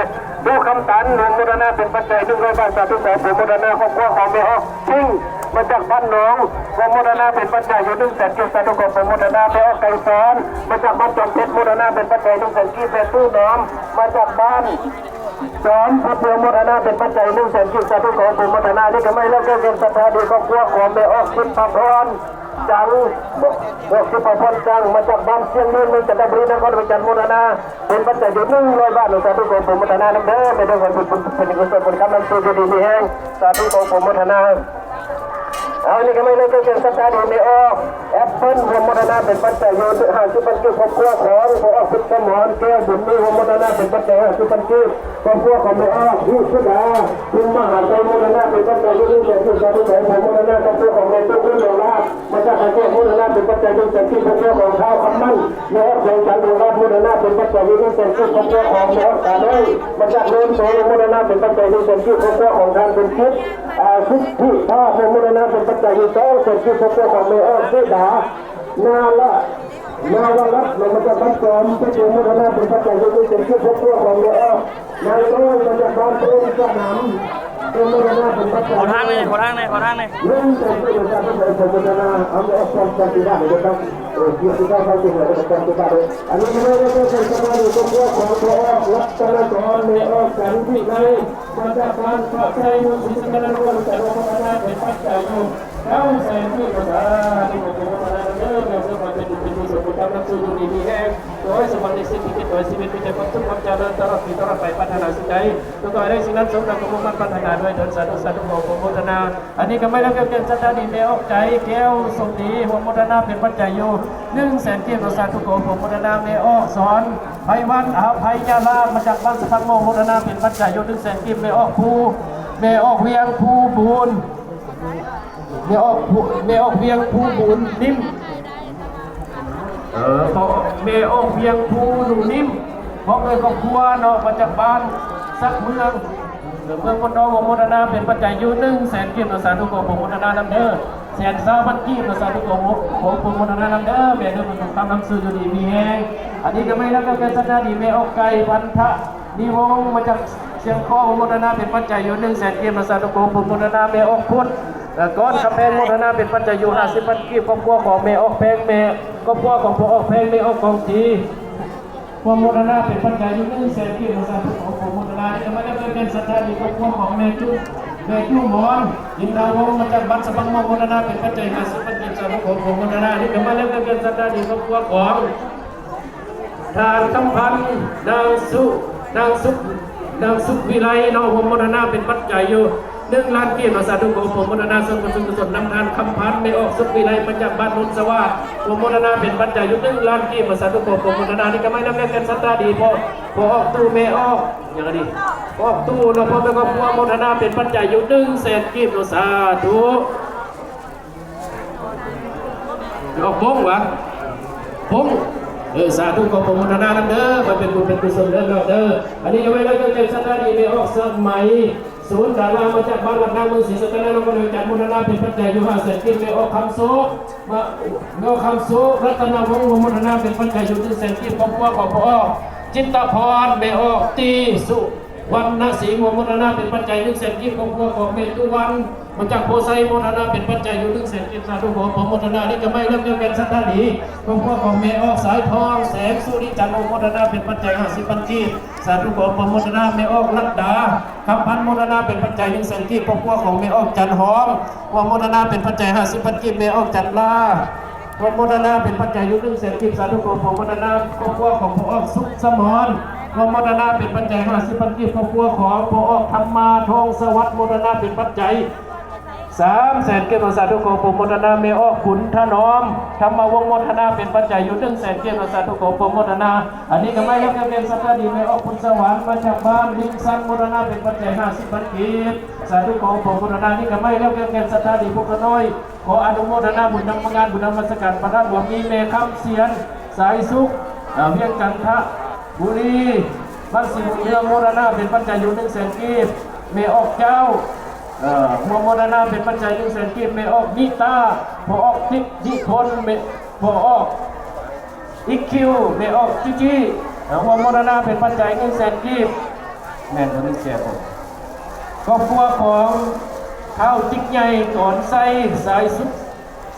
ບຸຄຳຕັນ ໂອໂມທະນາເປັນປັດໄຈໜຶ່ງຮ້ອຍບາດ ສາທຸ ຂໍອະນຸໂມທະນາ ຄອບຄົວຂອງແມ່ອອກ ຊິງ ມາຈາກບ້ານໜອງ ໂອໂມທະນາເປັນປັດໄຈຢູ່ໜຶ່ງແສນກີບ ສາທຸ ຂໍອະນຸໂມທະນາ ແມ່ອອກໄກສອນ ມາຈາກບ້ານຈອມເພັດ ໂມທະນາເປັນປັດໄຈໜຶ່ງແສນກີບ ແມ່ຕູ້ໜອມ ມາຈາກບ້ານ ສອນ ພະເພື່ອໂມທະນາເປັນປັດໄຈໜຶ່ງແສນກີບ ສາທຸ ຂໍອະນຸໂມທະນາ ນີ້ກໍໄມ້ແລະເຄື່ອງແກ່ນສັດທາ ດຽວຄອບຄົວຂອງແມ່ອອກ ສິດພະພອນ ຈັງ ບອກ ບອກ ສິດພະພອນ ຈັງ ມາຈາກບ້ານຊຽງເມືອງ ເມືອງຈັນທະບູລີ ນະຄອນຫຼວງວຽງຈັນ ໂມທະນາເປັນປັດໄຈຢູ່ໜຶ່ງຮ້ອຍບາດ ສາທຸ ຂໍອະນຸໂມທະນານຳເດີ ແມ່ເດີ ຂໍໃຫ້ບຸນເປັນກຸສົນ ບຸນຄຳນຳສູ່ ຢູ່ດີມີແຮງ ສາທຸ ຂໍອະນຸໂມທະນາ. ເອົາ ນີ້ກໍໄມ້ແລະເຄື່ອງແກ່ນສັດທາ ດຽວແມ່ອອກ ແອັບເປິ້ນ ຮ່ວມໂມທະນາເປັນປັດໄຈຢູ່ຫ້າສິບພັນກີບ ຄອບຄົວຂອງພໍ່ອອກ ເພັດສະໝອນ ແກ້ວບຸນມີ ຮ່ວມໂມທະນາເປັນປັດໄຈຫ້າສິບພັນກີບ ຄອບຄົວຂອງແມ່ອອກ ວິສຸດາ ພິມມະຫາໄຊ ໂມທະນາເປັນປັດໄຈຢູ່ໜຶ່ງແສນກີບ ສາທຸ ຂໍອະນຸໂມທະນາ ຄອບຄົວຂອງແມ່ຕູ້ຄຸນ ດວງລາດ ມາຈາກກະຊວງ ໂມທະນາເປັນປັດໄຈໜຶ່ງແສນກີບ ຄອບຄົວຂອງທ້າວຄຳມັນ ແມ່ອອກແຂວງສານຫຼວງ ໂມທະນາເປັນປັດໄຈໜຶ່ງແສນກີບ ຄອບຄົວຂອງແມ່ອອກສານ້ອຍ ມາຈາກໂນນໂສງ ໂມທະນາເປັນປັດໄຈໜຶ່ງແສນກີບ ຄອບຄົວຂອງທ່ານບຸນຈິດ ອາ ສິດທິພາບ ໂມທະນາເປັນປັດໄຈໜຶ່ງແສນກີບ ຄອບຄົວຂອງແມ່ອອກເສດາ ນາລະ ນາວະລັດ ມາຈາກບ້ານຈອມ ເປັນໂອໂມທະນາເປັນປັດໄຈໜຶ່ງແສນກີບ ຄອບຄົວຂອງແມ່ອອກ ນາງນ້ອຍມາຈາກບ້ານໂພນສະໜາມ ເປັນໂມທະນາເປັນປັດໄຈ ຂໍທາງແດ່ ຂໍທາງແດ່ ຂໍທາງແດ່ ໜຶ່ງແສນກີບ ສາທຸ ຂໍອະນຸໂມທະນາ ເອົາແມ່ອອກຄວາມສັນຕິບາດເດີ ເອີ ເກີຍດຕິດຕໍ່ຄວາມເປັນເຫດແລະຄວາມເປັນບາດເດີ ອັນນີ້ກໍໄດ້ເປັນສະບາຍດີຄອບຄົວຂອງພໍ່ອອກ ລັດຕະນະກອນ ແມ່ອອກ ສັນວິໄລ ມາຈາກບ້ານປາກໄຊ ເມືອງສີສັດຕະນະຄອນ ຈາກໂອໂມທະນາເປັນປັດໄຈຢູ່ ເກົ້າແສນກີບ ສາທຸ ຂໍອະນຸໂມທະນານຳເດີ ເພື່ອຄວາມເປັນບຸນເປັນກຸສົນ ບຸນຄຳນຳສູ່ ຢູ່ດີມີແຮງ ຂໍໃຫ້ສົມຫວັງໃນສິ່ງທີ່ຄິດ ຂໍໃຫ້ຊີວິດມີແຕ່ຄວາມສຸກຄວາມຈະເລີນ ຕະຫຼອດປີຕະຫຼອດໄປ ປາດຖະໜາສິ່ງໃດ ຂໍໃຫ້ໄດ້ສິ່ງນັ້ນ ສົມດັ່ງຄວາມມຸ່ງມາດປາດຖະໜາດ້ວຍເທີນ ສາທຸ ສາທຸ ຂໍອະນຸໂມທະນາ ອັນນີ້ກໍໄມ້ແລະເຄື່ອງແກ່ນສັດທາ ດີແມ່ອອກໃຈ ແກ້ວສົມດີ ຮ່ວມໂມທະນາເປັນປັດໄຈຢູ່ໜຶ່ງແສນກີບ ສາທຸ ຂໍອະນຸໂມທະນາ ແມ່ອອກສອນ ໄພວັນ ອະໄພຍະລາດ ມາຈາກບ້ານສະພັກໂມ ໂມທະນາເປັນປັດໄຈຢູ່ໜຶ່ງແສນກີບ ແມ່ອອກພູ ແມ່ອອກວຽງພູບູນ ແມ່ອອກ ແມ່ອອກວຽງພູບູນນິມ ເອີ ພໍ່ ແມ່ອອກວຽງພູໜູນິມ ພ້ອມດ້ວຍຄອບຄົວເນາະ ມາຈາກບ້ານສັກເມືອງ ເມືອງໂພນທອງ ອະນຸໂມທະນາເປັນປັດໄຈຢູ່ໜຶ່ງແສນກີບເນາະ ສາທຸ ຂໍອະນຸໂມທະນານຳເດີ ແສນຊາວພັນກີບເນາະ ສາທຸ ຂໍອະນຸ ຂໍອະນຸໂມທະນານຳເດີ ແມ່ເດີ ບຸນຄຳນຳສູ່ ຢູ່ດີມີແຮງ ອັນນີ້ກໍໄມ້ແລະເຄື່ອງແກ່ນສັດທາ ດີແມ່ອອກໄກ່ ພັນທະນິວົງ ມາຈາກ ຊຽງຄໍ້ ໂມທະນາເປັນປັດໄຈຢູ່ໜຶ່ງແສນກີບ ສາທຸ ຂໍອະນຸໂມທະນາ. ແມ່ອອກພຸດ ເອີ ກອນຄຳແພງ ໂມທະນາເປັນປັດໄຈຢູ່ຫ້າສິບພັນກີບ ຄອບຄົວຂອງແມ່ອອກແພງ ແມ່ ຄອບຄົວຂອງພໍ່ອອກແພງ ແມ່ອອກກອງຕີ ຮ່ວມໂມທະນາເປັນປັດໄຈຢູ່ໜຶ່ງແສນກີບ ສາທຸ ຂໍອະນຸໂມທະນາ. ນີ້ກໍມາຈາກເພື່ອນສັດທາດີ ຄອບຄົວຂອງແມ່ຈຸ ແມ່ຈຸມອນ ອິນທາວົງ ມາຈາກບ້ານສະບັງມ່ວງ ໂມທະນາເປັນປັດໄຈຫ້າສິບພັນກີບ ສາທຸ ຂໍອະນຸໂມທະນາ. ນີ້ກໍມາຈາກເພື່ອນສັດທາດີ ຄອບຄົວຂອງ ທ່ານຄຳພັນ ນາງສຸ ນາງສຸ ນາງສຸກວິໄລເນາະ ຮ່ວມໂມທະນາເປັນປັດໄຈຢູ່ໜຶ່ງລ້ານກີບເນາະ ສາທຸ ຂໍອະນຸໂມທະນາ ສ່ວນບຸນສ່ວນກຸສົນນຳທ່ານຄຳພັນ ແມ່ອອກ ສຸກວິໄລ ມາຈາກບ້ານໂນນສະຫວາດ ຮ່ວມໂມທະນາເປັນປັດໄຈຢູ່ໜຶ່ງລ້ານກີບເນາະ ສາທຸ ຂໍອະນຸໂມທະນາ. ນີ້ກໍມານຳແລກກັນສັດທາດີ ພໍ່ ພໍ່ອອກຕູ້ ແມ່ອອກ ຫຍັງອັນນີ້ ພໍ່ອອກຕູ້ເນາະ ພ້ອມດ້ວຍຄອບຄົວ ໂມທະນາເປັນປັດໄຈຢູ່ໜຶ່ງແສນກີບເນາະ ສາທຸ. ອອກບົງຫວາ ບົງ ເອີ ສາທຸ ຂໍອະນຸໂມທະນານຳເດີ ຂໍໃຫ້ເປັນບຸນເປັນກຸສົນເດີເນາະເດີ. ອັນນີ້ກໍໄວ້ແລ້ວແກ່ສັດທາດີ ແມ່ອອກສະໄໝ ສູນດາລາ ມາຈາກບ້ານວັດນາ ເມືອງສີສັດຕະນາຄອນ ຈັດໂມທະນາເປັນປັດໄຈຢູ່ຫ້າແສນກີບ. ແມ່ອອກຄຳໂຊ ມາ ແມ່ອອກຄຳໂຊ ລັດຕະນະວົງ ຮ່ວມໂມທະນາເປັນປັດໄຈຢູ່ໜຶ່ງແສນກີບ ຄອບຄົວຂອງພໍ່ອອກ ຈິດຕະພອນ ແມ່ອອກຕີ ສຸ ວັນນະສີ ຮ່ວມໂມທະນາເປັນປັດໄຈໜຶ່ງແສນກີບ ຄອບຄົວຂອງແມ່ຕຸວັນ ມາຈາກໂພໄຊ ໂມທະນາເປັນປັດໄຈຢູ່ໜຶ່ງແສນກີບ ສາທຸ ຂໍອະນຸໂມທະນາ. ນີ້ກໍມາແລ້ວແກ່ແມ່ນສັດທາດີ ຄອບຄົວຂອງແມ່ອອກສາຍທອງ ແສງສຸລິຈັນ ໂອໂມທະນາເປັນປັດໄຈຫ້າສິບພັນກີບ ສາທຸ ຂໍອະນຸໂມທະນາ. ແມ່ອອກລັດດາ ຄຳພັນ ໂມທະນາເປັນປັດໄຈໜຶ່ງແສນກີບ ຄອບຄົວຂອງແມ່ອອກຈັນຫອມ ຮ່ວມໂມທະນາເປັນປັດໄຈຫ້າສິບພັນກີບ. ແມ່ອອກຈັນລາ ຮ່ວມໂມທະນາເປັນປັດໄຈຢູ່ໜຶ່ງແສນກີບ ສາທຸ ຂໍອະນຸໂມທະນາ. ຄອບຄົວຂອງພໍ່ອອກສຸກສະໝອນ ຮ່ວມໂມທະນາເປັນປັດໄຈຫ້າສິບພັນກີບ. ຄອບຄົວຂອງພໍ່ອອກທຳມາ ທອງສະຫວັດ ໂມທະນາເປັນປັດໄຈສາມແສນກີບ ສາທຸ ຂໍອະນຸໂມທະນາ. ແມ່ອອກຂຸນຖະໜອມ ທຳມະວົງ ໂມທະນາເປັນປັດໄຈຢູ່ໜຶ່ງແສນກີບ ສາທຸ ຂໍອະນຸໂມທະນາ. ອັນນີ້ກໍມາແລ້ວແກ່ແມ່ນສັດທາດີ ແມ່ອອກບຸນສະຫວັນ ມາຈາກບ້ານລິງຊັງ ໂມທະນາເປັນປັດໄຈຫ້າສິບພັນກີບ ສາທຸ ຂໍອະນຸໂມທະນາ. ນີ້ກໍມາແລ້ວແກ່ແມ່ນສັດທາດີ ພວກຂ້ານ້ອຍ ຂໍອະນຸໂມທະນາບຸນນຳງານບຸນນະມັດສະການພະທາດຫຼວງ ມີແມ່ຄຳສຽນ ສາຍສຸກ ເອີ ວຽງຈັນທະບູລີ ບ້ານສີບຸນເຮືອງ ໂມທະນາເປັນປັດໄຈຢູ່ໜຶ່ງແສນກີບ. ແມ່ອອກເຈົ້າ ເອີ ຮ່ວມໂມທະນາເປັນປັດໄຈໜຶ່ງແສນກີບ. ແມ່ອອກນິຕາ ພໍ່ອອກຕິດທິພົນ ແມ່ ພໍ່ອອກ ອີກຄິວ ແມ່ອອກຈີຈີ ເອີ ຮ່ວມໂມທະນາເປັນປັດໄຈໜຶ່ງແສນກີບ. ແມ່ນບໍ່ໄດ້ເສຍບໍ່? ຄອບຄົວຂອງທ້າວຈິກໃຫຍ່ ກອນໄຊ ສາຍສຸກ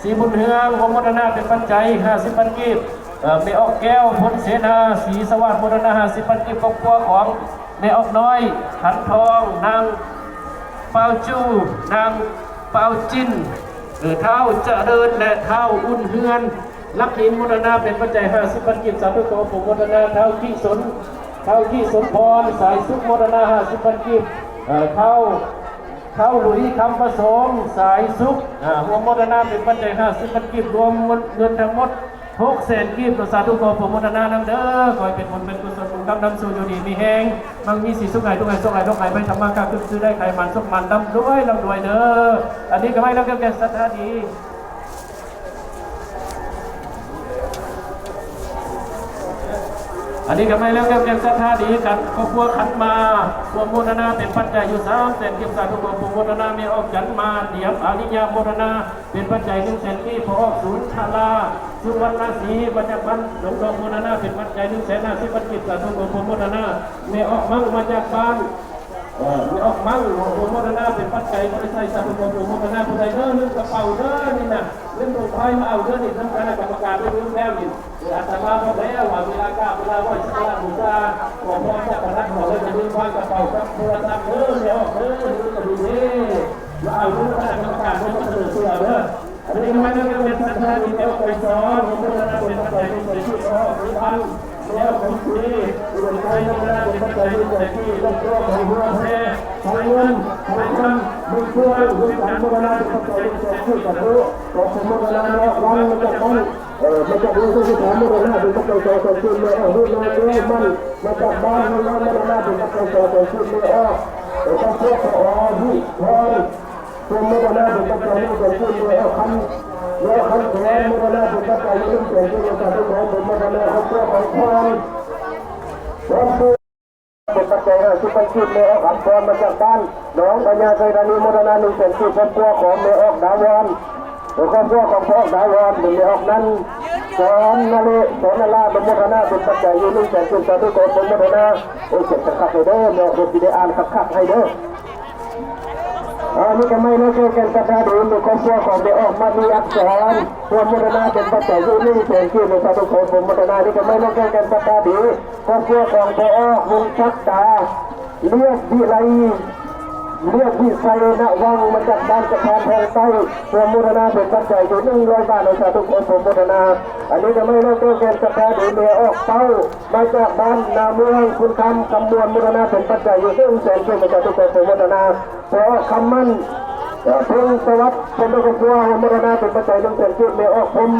ສີບຸນເຮືອງ ຮ່ວມໂມທະນາເປັນປັດໄຈຫ້າສິບພັນກີບ. ເອີ ແມ່ອອກແກ້ວ ພົນເສນາ ສີສະຫວາດ ໂມທະນາຫ້າສິບພັນກີບ. ຄອບຄົວຂອງແມ່ອອກນ້ອຍ ຂັນທອງ ນາງປາວຈູ ນາງປາວຈິນ ເອີ ທ້າວຈະເລີນ ແລະ ທ້າວອຸ່ນເຮືອນ ຫຼັກຫີນ ໂມທະນາເປັນປັດໄຈຫ້າສິບພັນກີບ ສາທຸ ຂໍອະນຸໂມທະນາ. ທ້າວກິສົນ ທ້າວກິສົມພອນ ສາຍສຸກ ໂມທະນາຫ້າສິບພັນກີບ. ເອີ ທ້າວ ທ້າວຫຼຸຍ ຄຳປະສົງ ສາຍສຸກ ອາ ຮ່ວມໂມທະນາເປັນປັດໄຈຫ້າສິບພັນກີບ ລວມເງິນທັງໝົດຫົກແສນກີບ. ສາທຸ ຂໍອະນຸໂມທະນານຳເດີ ຂໍໃຫ້ເປັນບຸນເປັນກຸສົນ ບຸນຄ້ຳນຳສູ່ຢູ່ດີມີແຮງ ມັ່ງມີສີສຸກ ໃຫ້ທຸກໃຫ້ໂຊກ ໃຫ້ໂລກໃຫ້ໄພ ທຳມາຄ້າຂຶ້ນ ຊື້ໄດ້ຂາຍໝານ ສຸກໝານ ລ່ຳລວຍ ລ່ຳລວຍເດີ. ອັນນີ້ກໍໄວ້ແລ້ວແກ່ແກ່ສັດທາດີ ອັນນີ້ກໍໄປແລ້ວແກ່ແກ່ສັດທາດີກັນ ຄອບຄົວຂັນໝາກ ຮ່ວມໂມທະນາເປັນປັດໄຈຢູ່ສາມແສນກີບ ສາທຸ ຂໍອະນຸໂມທະນາ. ແມ່ອອກຈັນມາ ຕຽມອາລິຍະ ໂມທະນາເປັນປັດໄຈໜຶ່ງແສນກີບ. ພໍ່ອອກສູນທະລາ ສຸວັນນະສີ ມາຈາກບ້ານດອງດອກ ໂມທະນາເປັນປັດໄຈໜຶ່ງແສນຫ້າສິບພັນກີບ ສາທຸ ຂໍອະນຸໂມທະນາ. ແມ່ອອກມັງ ມາຈາກບ້ານ ເອີ ມີອອກມັງ ໂອໂມທະນາເປັນປັດໄຈ ບໍ່ໄດ້ໃຊ້ ສາທຸ ໂອໂມທະນາ. ຜູ້ໃດເດີລືມກະເປົາເດີນີ້ນະ ລືມຖົງພາຍມາເອົາເດີນີ້ ນຳຄະນະກຳມະການໄດ້ລືມແລ້ວນີ້. ເອີ ອາດຕະມາບອກແລ້ວວ່າ ເວລາກາບ ເວລາໄຫວ້ສັກກາລະບູຊາ ຂໍພອນຈາກພະທັດ ຂໍເລີຍຢ່າລືມພາກະເປົາກັບໂທລະສັບເດີ ແມ່ອອກເດີ ລືມກະດີເດ້ ມາເອົາເດີ ຄະນະກຳມະການເດີ ມາສະເໜີຕົວເດີ. ອັນນີ້ມາເລື່ອງເປັນສັດທາດີແນວໄກສອນ ໂອໂມທະນາເປັນປັດໄຈ ເປັນໄສທີ່ອອກ ຫຼືພັນ ແລ້ວຂອງທີ່ ອວນໄປ ໂມທະນາເປັນປັດໄຈ ເປັນໄສທີ່ ຄອບຄົວຂອງເຮືອແພ ຂອງເງິນ ຂອງຄຳ ບຸນເພື່ອນ ບຸນສັນ ໂມທະນາເປັນປັດໄຈ ເປັນໄສທີ່ ສາທຸ ຂໍໂມທະນາເນາະ ວັນມາຈາກບ້ານ ເອີ ມາຈາກເມືອງໄຊສົງຄາມ ໂມທະນາເປັນປັດໄຈ ສອງແສນ ແມ່ອອກ ເຮືອນາແກ້ວມັນ ມາຈາກບ້ານເຮືອນາ ໂມທະນາເປັນປັດໄຈ ສອງແສນ ແມ່ອອກ ເອີ ຄອບຄົວຂອງ ອອ ວິພອນ ໂປຣໂມທະນາເປັນປັດໄຈໜຶ່ງແສນກີບ ແມ່ອອກຄຳ ແມ່ອອກຄຳແສນ ໂມທະນາເປັນປັດໄຈໜຶ່ງແສນກີບ ສາທຸ ຂໍໂປຣໂມທະນາ ຄອບຄົວຂອງພອນ ພອນ ເປັນປັດໄຈຫ້າສິບພັນກີບ ແມ່ອອກອຳພອນ ມາຈາກບ້ານໜອງພະຍາ ໄຊທານີ ໂມທະນາໜຶ່ງແສນກີບ ຄອບຄົວຂອງແມ່ອອກດາວອນ ແລະ ຄອບຄົວຂອງພໍ່ອອກດາວອນ ແມ່ອອກນັ້ນ ສອນນະເລສອນນະລາ ອະນຸໂມທະນາເປັນປັດໄຈຢູ່ ໜຶ່ງແສນກີບ ສາທຸ ຂໍອະນຸໂມທະນາ. ໂອ້ຍ ຂຽນຄັກໆໃຫ້ເດີ ແມ່ອອກເພິ່ນຊິໄດ້ອ່ານຄັກໆໃຫ້ເດີ. ອັນນີ້ກໍໄມ້ນ້ອຍແກ້ວແກ່ນສັດທາດີ ໃນຄອບຄົວຂອງແມ່ອອກມະນີອັກສອນ ອະນຸໂມທະນາເປັນປັດໄຈຢູ່ ໜຶ່ງແສນກີບ ສາທຸ ຂໍອະນຸໂມທະນາ. ນີ້ກໍໄມ້ນ້ອຍແກ້ວແກ່ນສັດທາດີ ຄອບຄົວຂອງພໍ່ອອກ ວົງສັກດາ ລຽບວິໄລ ລຽບວິໄຊນະວັງ ມາຈາກບ້ານສະພານທອງໃຕ້ ອະນຸໂມທະນາເປັນປັດໄຈຢູ່ ໜຶ່ງຮ້ອຍບາດ ສາທຸ ຂໍອະນຸໂມທະນາ. ອັນນີ້ກໍໄມ້ນ້ອຍແກ້ວແກ່ນສັດທາດີ ແມ່ອອກເປົ້າ ມາຈາກບ້ານນາເມືອງ ຄຸນຄຳ ຄຳມ່ວນ ໂມທະນາເປັນປັດໄຈຢູ່ ໜຶ່ງແສນກີບ ສາທຸ ຂໍອະນຸໂມທະນາ. ພໍ່ອອກຄຳໝັ້ນ ເອີ ພົງສະຫວັດ ເປັນຄອບຄົວ ໂມທະນາເປັນປັດໄຈ ໜຶ່ງແສນກີບ. ແມ່ອອກພົມ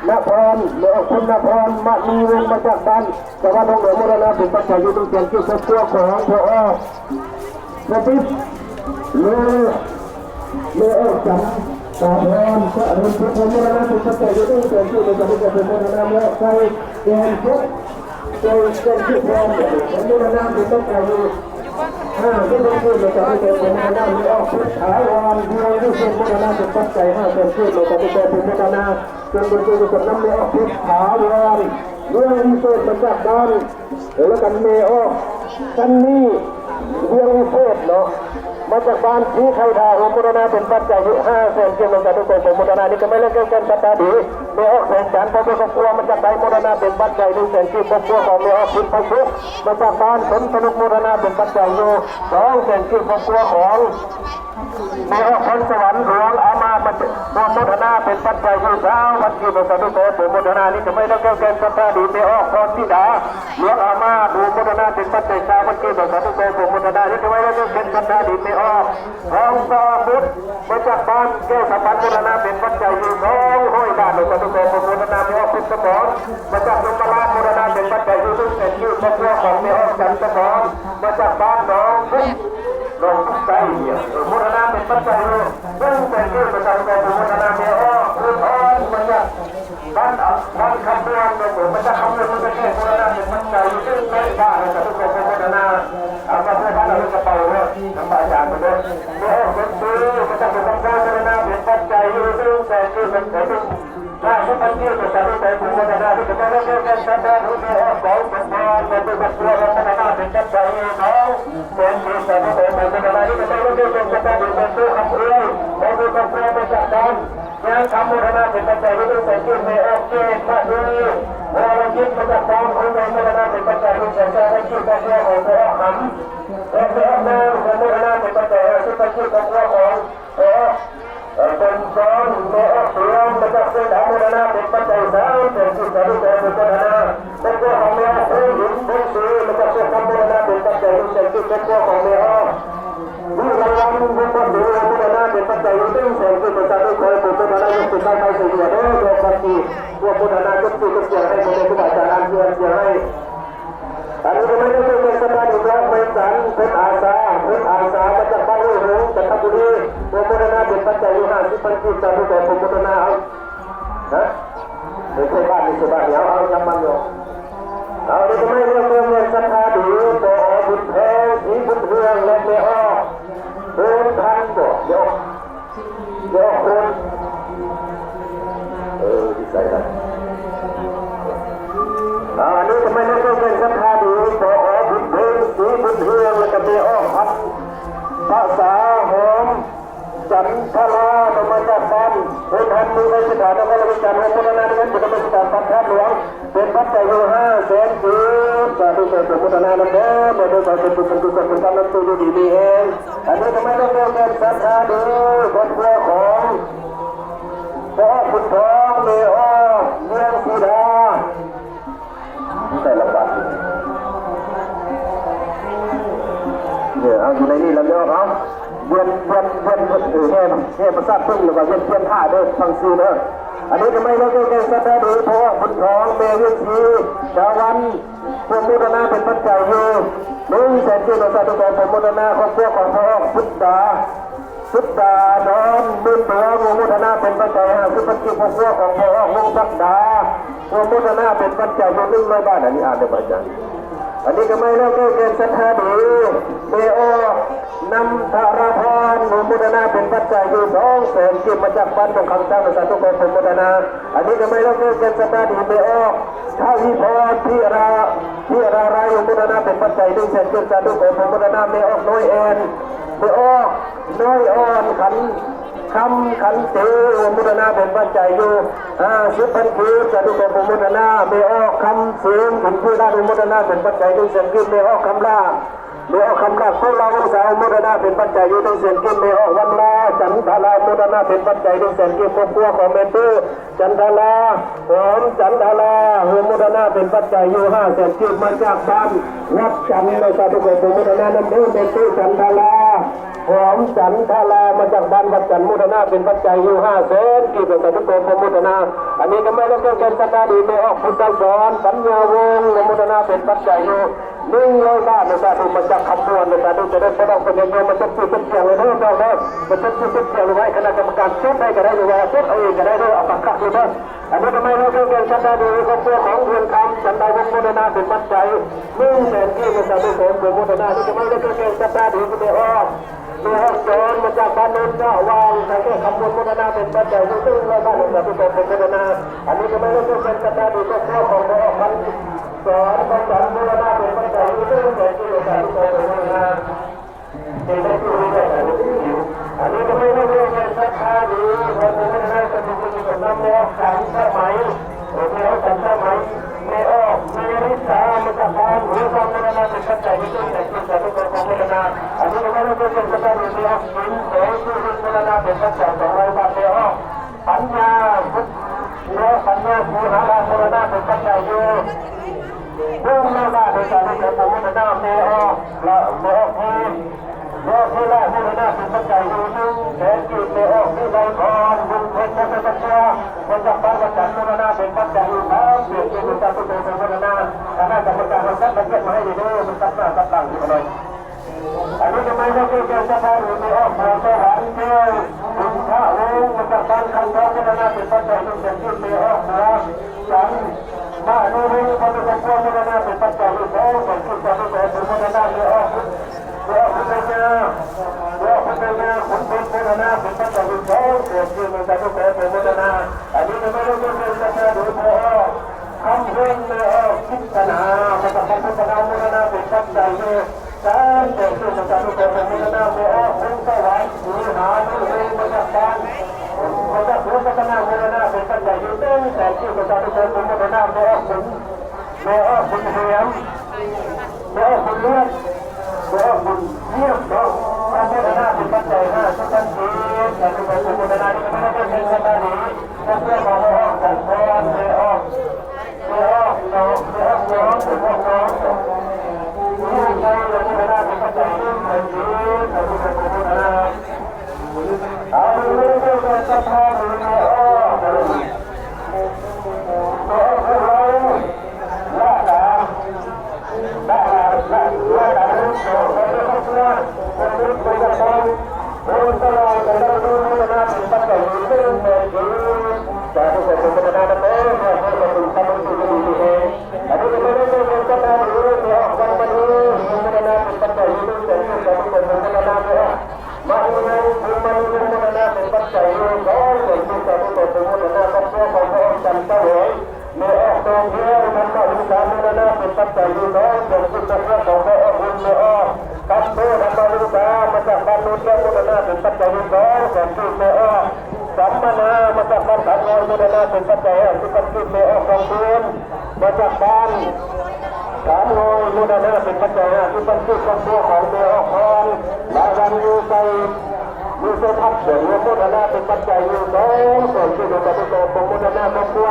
ນະພອນ ແມ່ອອກພົມນະພອນ ມະນີວົງ ມາຈາກບ້ານສະຫວັດ ໂຮງເຫຼືອ ໂມທະນາເປັນປັດໄຈຢູ່ ໜຶ່ງແສນກີບ. ຄອບຄົວຂອງພໍ່ອອກ ສະຕິບ ແລະ ແມ່ອອກຈັນຕາພອນ ສະເຫຼີມສຸກ ໂມທະນາເປັນປັດໄຈຢູ່ ໜຶ່ງແສນກີບ. ໃນການທີ່ຈະເປັນໂມທະນາ ແມ່ອອກໃສ່ແກ່ນສົດ ໃສ່ແກ່ນສຸກພອນ ໂມທະນາເປັນປັດໄຈຢູ່ ຫ້າສິບພັນກີບ. ໃນການທີ່ຈະເປັນໂມທະນາ ແມ່ອອກເພັດຖາວອນ ວຽງວິເສດ ໂມທະນາເປັນປັດໄຈ ຫ້າແສນກີບ. ໃນການທີ່ຈະເປັນໂມທະນາ ສ່ວນບຸນສ່ວນກຸສົນນຳແມ່ອອກເພັດຖາວອນ ວຽງວິເສດ ມາຈາກບ້ານ ແລ້ວກັນແມ່ອອກຊັນນີ ວຽງວິເສດເນາະ ມາຈາກບ້ານສີໄຂ່ທາ ໂອໂມທະນາເປັນປັດໄຈຢູ່ ຫ້າແສນກີບ. ນຳສາທຸ ຂໍໂອໂມທະນາ. ນີ້ກໍໄມ້ນ້ອຍແກ້ວແກ່ນສັດທາດີ ແມ່ອອກແສງຈັນ ພ້ອມດ້ວຍຄອບຄົວ ມາຈາກໄທ ໂມທະນາເປັນປັດໄຈ ໜຶ່ງແສນກີບ. ຄອບຄົວຂອງແມ່ອອກ ພິດໄພສຸກ ມາຈາກບ້ານສົນສະໜຸກ ໂມທະນາເປັນປັດໄຈຢູ່ ສອງແສນກີບ. ຄອບຄົວຂອງ ແມ່ອອກ ພົນສະຫວັນ ຫຼວງອາມາດ ມາໂມທະນາເປັນປັດໄຈຢູ່ ຊາວພັນກີບ. ສາທຸ ຂໍໂອໂມທະນາ. ນີ້ກໍໄມ້ນ້ອຍແກ້ວແກ່ນສັດທາດີ ແມ່ອອກ ພອນທິດາ ຫຼວງອາມາດ ໂອໂມທະນາເປັນປັດໄຈ ຊາວພັນກີບ. ສາທຸ ຂໍໂອໂມທະນາ. ນີ້ກໍໄມ້ນ້ອຍແກ້ວແກ່ນສັດທາດີ ແມ່ອອກ ທອງສະອາວຸດ ມາຈາກບ້ານແກ້ວສຳພັນ ໂມທະນາເປັນປັດໄຈຢູ່ ສອງຮ້ອຍບາດ. ສາທຸ ຂໍໂອໂມທະນາ. ແມ່ອອກ ເພັດສະໝອນ ມາຈາກຍົມມະລາດ ໂມທະນາເປັນປັດໄຈຢູ່ ໜຶ່ງແສນກີບ. ຄອບຄົວຂອງແມ່ອອກ ຈັນສະໝອນ ມາຈາກບ້ານໜອງ ໜອງໄຊ ໂມທະນາເປັນປັດໄຈຢູ່ ໜຶ່ງແສນກີບ. ສາທຸ ຂໍໂອໂມທະນາ. ແມ່ອອກ ພູທອນ ມາຈາກບ້ານ ບ້ານຄຳມ່ວນ ມາຈາກຄຳມ່ວນ ເມືອງກະແຊ ໂມທະນາເປັນປັດໄຈຢູ່ ໜຶ່ງແສນບາດ. ສາທຸ ຂໍໂອໂມທະນາ. ເອົາມາເພື່ອທ່ານເອົາໃນກະເປົາເດີ ນຳພະອາຈານໄປເດີ. ແມ່ອອກ ເປັນປີ ມາຈາກເມືອງກຳແພງ ໂມທະນາເປັນປັດໄຈຢູ່ ໜຶ່ງແສນກີບ. ເປັນ ຫ້າສິບພັນກີບ. ສາທຸ ຂໍໂອໂມທະນາ. ນີ້ກໍໄດ້ແກ່ສັດທາດີ ແມ່ອອກ ສອງສົມພອນ ມາເປັນຄອບຄົວ ໂອໂມທະນາເປັນປັດໄຈ ສອງແສນກີບ. ສາທຸ ຂໍໂອໂມທະນາ. ນີ້ກໍໄດ້ແກ່ສັດທາດີ ແມ່ຕູ້ຄຳເອື້ອຍ ມາເປັນຄອບຄົວ ມາຈາກບ້ານຍາງຄຳ ໂມທະນາເປັນປັດໄຈ ໜຶ່ງແສນກີບ. ແມ່ອອກ ເກດມະນີ ວໍລະຈິດ ມາຈາກບ້ານຄົນໃຫຍ່ ໂມທະນາເປັນປັດໄຈ ໜຶ່ງແສນ ສາມພັນກີບ. ຄອບຄົວຂອງພໍ່ອອກ ຄຳ ແລະ ແມ່ອອກ ນາງ ໂມທະນາເປັນປັດໄຈ ຫ້າສິບພັນກີບ. ຄອບຄົວຂອງ ເອີ ເອີ ເປັນສອງ ແມ່ອອກ ເສຍງ ມາຈາກເຊກາ ໂມທະນາເປັນປັດໄຈ ສາມແສນກີບ. ສາທຸ ຂໍໂອໂມທະນາ. ຄອບຄົວຂອງແມ່ອອກ ເສຍງ ເປັນສີ ມາຈາກເຊກາ ໂມທະນາເປັນປັດໄຈ ໜຶ່ງແສນກີບ. ຄອບຄົວຂອງແມ່ອອກ ມີລາງວັນ ບຸນປະຕູ ໂມທະນາເປັນປັດໄຈ ໜຶ່ງແສນກີບ. ສາທຸ ຂໍໂອໂມທະນາ ຍົກຂຶ້ນໄປໃຫ້ສະດວກເດີ ດອກບັນຊີ ຮ່ວມໂມທະນາ ຍົກຊື່ຍົກສຽງໃຫ້ ພໍ່ແມ່ຄູບາອາຈານ ອ່ານຊື່ອ່ານສຽງໃຫ້. ອັນນີ້ກໍໄດ້ເປັນສະຖານທີ່ ດອກໄມ້ຈັນ ເພິ່ນອາສາ ເພິ່ນອາສາ ມາຈາກບ້ານຫ້ວຍຫົງ ຈັນທະບູລີ ໂອໂມທະນາເປັນປັດໄຈຢູ່ ຫ້າສິບພັນກີບ. ສາທຸ ຂໍໂອໂມທະນາ. ເອົາ ຮະ ເປັນໃສ່ບາດນີ້ ໃສ່ບາດນີ້. ເອົາ ເອົາ ນຳມັນຢູ່. ເອົາ ນີ້ກໍໄດ້ເປັນສະຖານທີ່ ປອ ບຸນແພງ ສີບຸນເຮືອງ ແລະ ແມ່ອອກ ໂອນທັນ ບໍ່ ດຽວ ດຽວຄົນ ເອີ ດີໃຈນະ. ອ່າ ອັນນີ້ກໍແມ່ນເປັນສະຖານທີ່ ປອ ບຸນເພັງ ສີບຸນເຮືອງ ແລ້ວກໍແມ່ອອກ ພັດ ພາສາຫອມ ຈັນທະລາ ມາຈາກບ້ານໂພນຫັນ ເມືອງໄຊສະຖານ ນະຄອນຫຼວງວຽງຈັນ ໂອໂມທະນານຳບຸນນະມັດສະການພະທາດຫຼວງ ເປັນປັດໄຈຢູ່ ຫ້າແສນກີບ. ສາທຸ ຂໍໂອໂມທະນານຳເດີ ເດີ ຂໍໃຫ້ເປັນບຸນເປັນກຸສົນ ເປັນກຳລັງໃຈ ຢູ່ດີມີແຮງ. ອັນນີ້ກໍມາແລ້ວ ແມ່ນສັດທາເດີ ຄອບຄົວຂອງພໍ່ອອກ ບຸນທອງ ແມ່ອອກ ວຽງສີດາ ໃສ່ລະບາດ ເອີ ເອົາ ຢູ່ໃນນີ້ລະແມ່ອອກ ເອົາ ວຽນ ວຽນ ວຽນ ເອີ ແຫ່ ແຫ່ປະສາດເບິ່ງ ແລ້ວກໍວຽນ ວຽນຖ້າເດີ ຟັງຊື່ເດີ. ອັນນີ້ກໍມາແລ້ວ ແມ່ນສັດທາເດີ ພໍ່ອອກ ບຸນທອງ ແມ່ວຽງສີດາວັນ ໂອໂມທະນາເປັນປັດໄຈຢູ່ ໜຶ່ງແສນກີບ. ສາທຸ ຂໍໂອໂມທະນາ. ຄອບຄົວຂອງພໍ່ອອກ ບຸດດາ ສຸດດາດອນ ໝື່ນດວງ ໂອໂມທະນາເປັນປັດໄຈ ຫ້າສິບພັນກີບ. ຄອບຄົວຂອງພໍ່ອອກ ວົງສັກດາ ໂອໂມທະນາເປັນປັດໄຈຢູ່ ໜຶ່ງຮ້ອຍບາດ. ອັນນີ້ອ່ານໄດ້ບໍ່ອາຈານ? ອັນນີ້ກໍມາແລ້ວ ແກ້ວແກ່ນສັດທາເດີ ແມ່ອອກ ນັນທະລາພອນ ໂອໂມ ໂມທະນາເປັນປັດໄຈຢູ່ສອງແສນກີບ ມາຈາກບ້ານດົງຄຳຊ້າງ ສາທຸ ຂໍອະນຸໂມທະນາ. ອັນນີ້ກໍໝາຍເລີກ ແກ່ນສັດທາດີ ແມ່ອອກ ທະວີພອນ ພິລາ ພິລາໄລ ໂມທະນາເປັນປັດໄຈໜຶ່ງແສນກີບ ສາທຸ ຂໍອະນຸໂມທະນາ. ແມ່ອອກ ນ້ອຍແອນ ແມ່ອອກ ນ້ອຍອ່ອນ ຂັນ ຄຳ ຂັນເຕ ໂມທະນາເປັນປັດໄຈຢູ່ຫ້າສິບພັນກີບ ສາທຸ ຂໍອະນຸໂມທະນາ. ແມ່ອອກ ຄຳເສງ ເປັນຜູ້ລາດ ໂມທະນາເປັນປັດໄຈໜຶ່ງແສນກີບ. ແມ່ອອກ ຄຳລາ ແມ່ອອກ ຄຳລາ ໂຄລາວົງສາ ໂມທະນາເປັນປັດໄຈຢູ່ໜຶ່ງແສນກີບ. ແມ່ອອກ ວັນລາ ຈັນທາລາ ໂມທະນາເປັນປັດໄຈໜຶ່ງແສນກີບ. ຄອບຄົວຂອງແມ່ຕູ້ ຈັນທາລາ ຫອມ ຈັນທາລາ ໂມທະນາເປັນປັດໄຈຢູ່ຫ້າແສນກີບ ມາຈາກບ້ານວັດຈັນ ສາທຸ ຂໍອະນຸໂມທະນານຳເດີ. ແມ່ຕູ້ ຈັນທາລາ ຫອມ ຈັນທາລາ ມາຈາກບ້ານວັດຈັນ ໂມທະນາເປັນປັດໄຈຢູ່ຫ້າແສນກີບ ສາທຸ ຂໍອະນຸໂມທະນາ. ອັນນີ້ກໍໝາຍເລີກ ແກ່ນສັດທາດີ ແມ່ອອກ ພຸດທະສອນ ປັນຍາວົງ ໂມທະນາເປັນປັດໄຈຢູ່ໜຶ່ງຮ້ອຍບາດ ສາທຸ ມາຈາກຄຳມ່ວນ ສາທຸ ຈະໄດ້ບໍ່ຕ້ອງໄປເຮັດວຽກ ມາຈັບຈື່ຈັບຈຽງເລີຍເດີ ມາຈັບຈື່ຈັບຈຽງເລີຍ ໃຫ້ຄະນະກຳມະການຈົດໃຫ້ກໍໄດ້ ຫຼືວ່າຈົດເອົາເອງກໍໄດ້ເດີ ເອົາປາກຄັກເລີຍເດີ. ອັນນີ້ກໍໝາຍເລີກ ແກ່ນສັດທາດີ ຄອບຄົວຂອງເຮືອນຄຳ ຈັນດາວົງ ໂມທະນາເປັນປັດໄຈໜຶ່ງແສນກີບ ສາທຸ ຂໍອະນຸໂມທະນາ. ອັນນີ້ກໍໝາຍເລີກ ແກ່ນສັດທາດີ ແມ່ອອກ ແມ່ອອກຈອນ ມາຈາກບ້ານໂນນສະຫວ່າງ ໄຊແຂກຄຳມົນ ໂມທະນາເປັນປັດໄຈຢູ່ໜຶ່ງຮ້ອຍບາດ ສາທຸ ຂໍອະນຸໂມທະນາ. ອັນນີ້ກໍໝາຍເລີກ ແກ່ນສັດທາດີ ຄອບຄົວຂອງແມ່ອອກ ພັນສອນ ພັນສັນ ໂມທະນາເປັນປັດໄຈຢູ່ໜຶ່ງແສນກີບ ສາທຸ ຂໍອະນຸໂມທະນາ. ເປັນໄດ້ທີ່ຮູ້ຈັກກັນ ອັນນີ້ກໍແມ່ນເລື່ອງການສັດທາດີ ຂອງຜູ້ພັດທະນາສະເສດຖະກິດນຳແນວສັນສະໄໝ ແນວສັນສະໄໝ ແມ່ອອກ ແມ່ລິສາ ມາຈາກບ້ານຫົວຊຳ ໂມທະນາເປັນປັດໄຈໜຶ່ງແສນກີບ ສາທຸ ຂໍອະນຸໂມທະນາ. ອັນນີ້ກໍແມ່ນເລື່ອງການສັດທາດີ ແມ່ອອກ ສິນ ແສງສຸລິນ ໂມທະນາເປັນປັດໄຈສອງຮ້ອຍບາດ. ແມ່ອອກ ປັນຍາ ແມ່ອອກ ປັນຍາ ສີຫາລາດ ໂມທະນາເປັນປັດໄຈຢູ່ ໜຶ່ງຮ້ອຍບາດ ໂດຍສາທຸ ຂໍອະນຸໂມທະນາ. ແມ່ອອກ ແລະ ແມ່ອອກ ແມ່ອອກ ແມ່ອອກ ໂມທະນາເປັນປັດໄຈຢູ່ໜຶ່ງແສນກີບ. ແມ່ອອກ ວິໄລພອນ ບຸນເພັດ ມາຈາກບ້ານວັດຈັນ ໂມທະນາເປັນປັດໄຈຢູ່ສາມແສນກີບ ໂດຍສາທຸ ຂໍອະນຸໂມທະນາ. ຄະນະກຳມະການເຮົາຈັດບັດເຈັດມາໃຫ້ເດີ ມັນຕັດໜ້າຕັດຫຼັງຢູ່ໜ້ອຍ. ອັນນີ້ກໍໝາຍເຖິງແກ່ນສັດທາ ແມ່ອອກ ຫົວສະຫວັນ ແກ້ວ ບຸນພະວົງ ມາຈາກບ້ານຄຳທອງ ໂມທະນາເປັນປັດໄຈໜຶ່ງແສນກີບ. ແມ່ອອກ ຫົວ ຈັນ ມະໂນວົງ ຄອບຄົວ ໂມທະນາເປັນປັດໄຈຢູ່ສອງແສນກີບ ສາທຸ ຂໍອະນຸໂມທະນາ. ແມ່ອອກ ແມ່ອອກ ພຸດທະຍາ ແມ່ອອກ ພຸດທະຍາ ຂຸນເພັດ ໂມທະນາເປັນປັດໄຈຢູ່ສອງແສນກີບ ສາທຸ ຂໍອະນຸໂມທະນາ. ອັນນີ້ກໍໝາຍເຖິງແກ່ນສັດທາ ແມ່ອອກ ຄຳເພັນ ແມ່ອອກ ກິດຕະນາ ມາຈາກບ້ານພຸດທະນາ ໂມທະນາເປັນປັດໄຈຢູ່ ສາມແສນກີບ ສາທຸ ຂໍອະນຸໂມທະນາ. ແມ່ອອກ ວົງສະຫວັນ ສີຫານຸວົງ ມາຈາກບ້ານ ມາຈາກເມືອງພັດທະນາ ໂມທະນາເປັນປັດໄຈຢູ່ໜຶ່ງແສນກີບ ສາທຸ ຂໍອະນຸໂມທະນາ. ແມ່ອອກ ບຸນ ແມ່ອອກ ບຸນຫຽມ ແມ່ອອກ ບຸນລຽບ ແມ່ອອກ ບຸນຫຽມເນາະ ມາໂມທະນາເປັນປັດໄຈຫ້າສິບພັນກີບ ສາທຸ ຂໍອະນຸໂມທະນາ. ນີ້ກໍແມ່ນເປັນສະຖານທີ່ ຄອບຄົວຂອງແມ່ອອກ ຈັນພອນ ແມ່ອອກ ແມ່ອອກ ນ້ອງ ແມ່ອອກ ນ້ອງ ແມ່ອອກ ນ້ອງ ມີໃຈ ໂມທະນາເປັນປັດໄຈໜຶ່ງພັນກີບ ສາທຸ ຂໍອະນຸໂມທະນາ. ເອົາ ເລື່ອງການສັດທາ ແມ່ອອກ ແມ່ອອກ ຂອງເຮົາ ລາດາ ລາດາ ລາດາ ລາດາ ສາທຸ ຂໍອະນຸໂມທະນາເປັນປັດໄຈໜຶ່ງແສນກີບ ສາທຸ ຂໍອະນຸໂມທະນານຳເດີ ຂໍໃຫ້ເປັນຄຳທີ່ດີແຮງ. ອັນນີ້ກໍແມ່ນເລື່ອງການສັດທາ ແມ່ອອກ ວັນມະນີ ໂມທະນາເປັນປັດໄຈໜຶ່ງແສນກີບ ສາທຸ ຂໍອະນຸໂມທະນາເດີ. ມະນີວົງ ບຸນມະນີວົງ ໂມທະນາເປັນປັດໄຈຢູ່ສອງແສນກີບ ສາທຸ ຂໍອະນຸໂມທະນາ. ຄອບຄົວຂອງແມ່ອອກ ຈັນສະຫວຍ ແມ່ອອກ ໂຕງແກ້ວ ທຳມະວິສາ ໂມທະນາເປັນປັດໄຈຢູ່ສອງແສນກີບ. ຄອບຄົວຂອງແມ່ອອກ ບຸນ ແມ່ອອກ ຄຳໂພ ທຳມະວິສາ ມາຈາກບ້ານໂນນແກ້ວ ໂມທະນາເປັນປັດໄຈຢູ່ສອງແສນກີບ. ແມ່ອອກ ສຳມະນາ ມາຈາກບ້ານສາມຮ້ອຍ ໂມທະນາເປັນປັດໄຈຫ້າສິບພັນກີບ. ແມ່ອອກ ທອງພູນ ມາຈາກບ້ານສາມຮ້ອຍ ໂມທະນາເປັນປັດໄຈຫ້າສິບພັນກີບ. ຄອບຄົວຂອງແມ່ອອກ ພອນ ລາວັນ ຢູ່ໃສ ມີໂຊພັດ ເດີ ໂມທະນາເປັນປັດໄຈຢູ່ສອງແສນກີບ ໂດຍສາທຸ ຂໍອະນຸໂມທະນາ. ຄອບຄົວ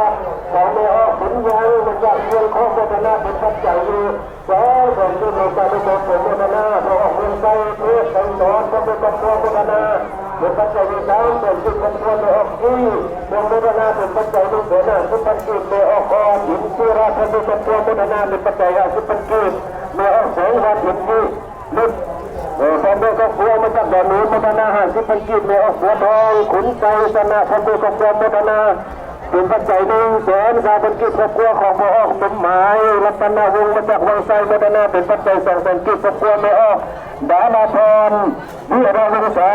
ຂອງແມ່ອອກ ບຸນຍັງ ມາຈາກເມືອງຄອງ ໂມທະນາເປັນປັດໄຈຢູ່ສອງແສນກີບ ໂດຍສາທຸ ຂໍອະນຸໂມທະນາ. ແມ່ອອກ ເມືອງໄຊ ເທບ ໄກສອນ ຄອບຄົວ ໂມທະນາເປັນປັດໄຈຢູ່ສາມແສນກີບ. ຄອບຄົວແມ່ອອກ ກີ ເມືອງໂມທະນາເປັນປັດໄຈໜຶ່ງແສນຫ້າສິບພັນກີບ. ແມ່ອອກ ອອນ ອິນ ສຸລາ ຄອບຄົວ ໂມທະນາເປັນປັດໄຈຫ້າສິບພັນກີບ. ແມ່ອອກ ແສງວັນ ອິນ ສິ ເລັກ ເອີ ພ້ອມດ້ວຍຄອບຄົວ ມາຈາກດອນໜູນ ໂມທະນາຫ້າສິບພັນກີບ. ແມ່ອອກ ບົວທອງ ຂຸນໄຊ ຊະນະ ພ້ອມດ້ວຍຄອບຄົວ ໂມທະນາເປັນປັດໄຈໜຶ່ງແສນຊາວພັນກີບ. ຄອບຄົວຂອງພໍ່ອອກ ສົມໝາຍ ລັດຕະນະວົງ ມາຈາກວັງໄຊ ໂມທະນາເປັນປັດໄຈສອງແສນກີບ. ຄອບຄົວແມ່ອອກ ດາລາພອນ ວິລະວົງສາ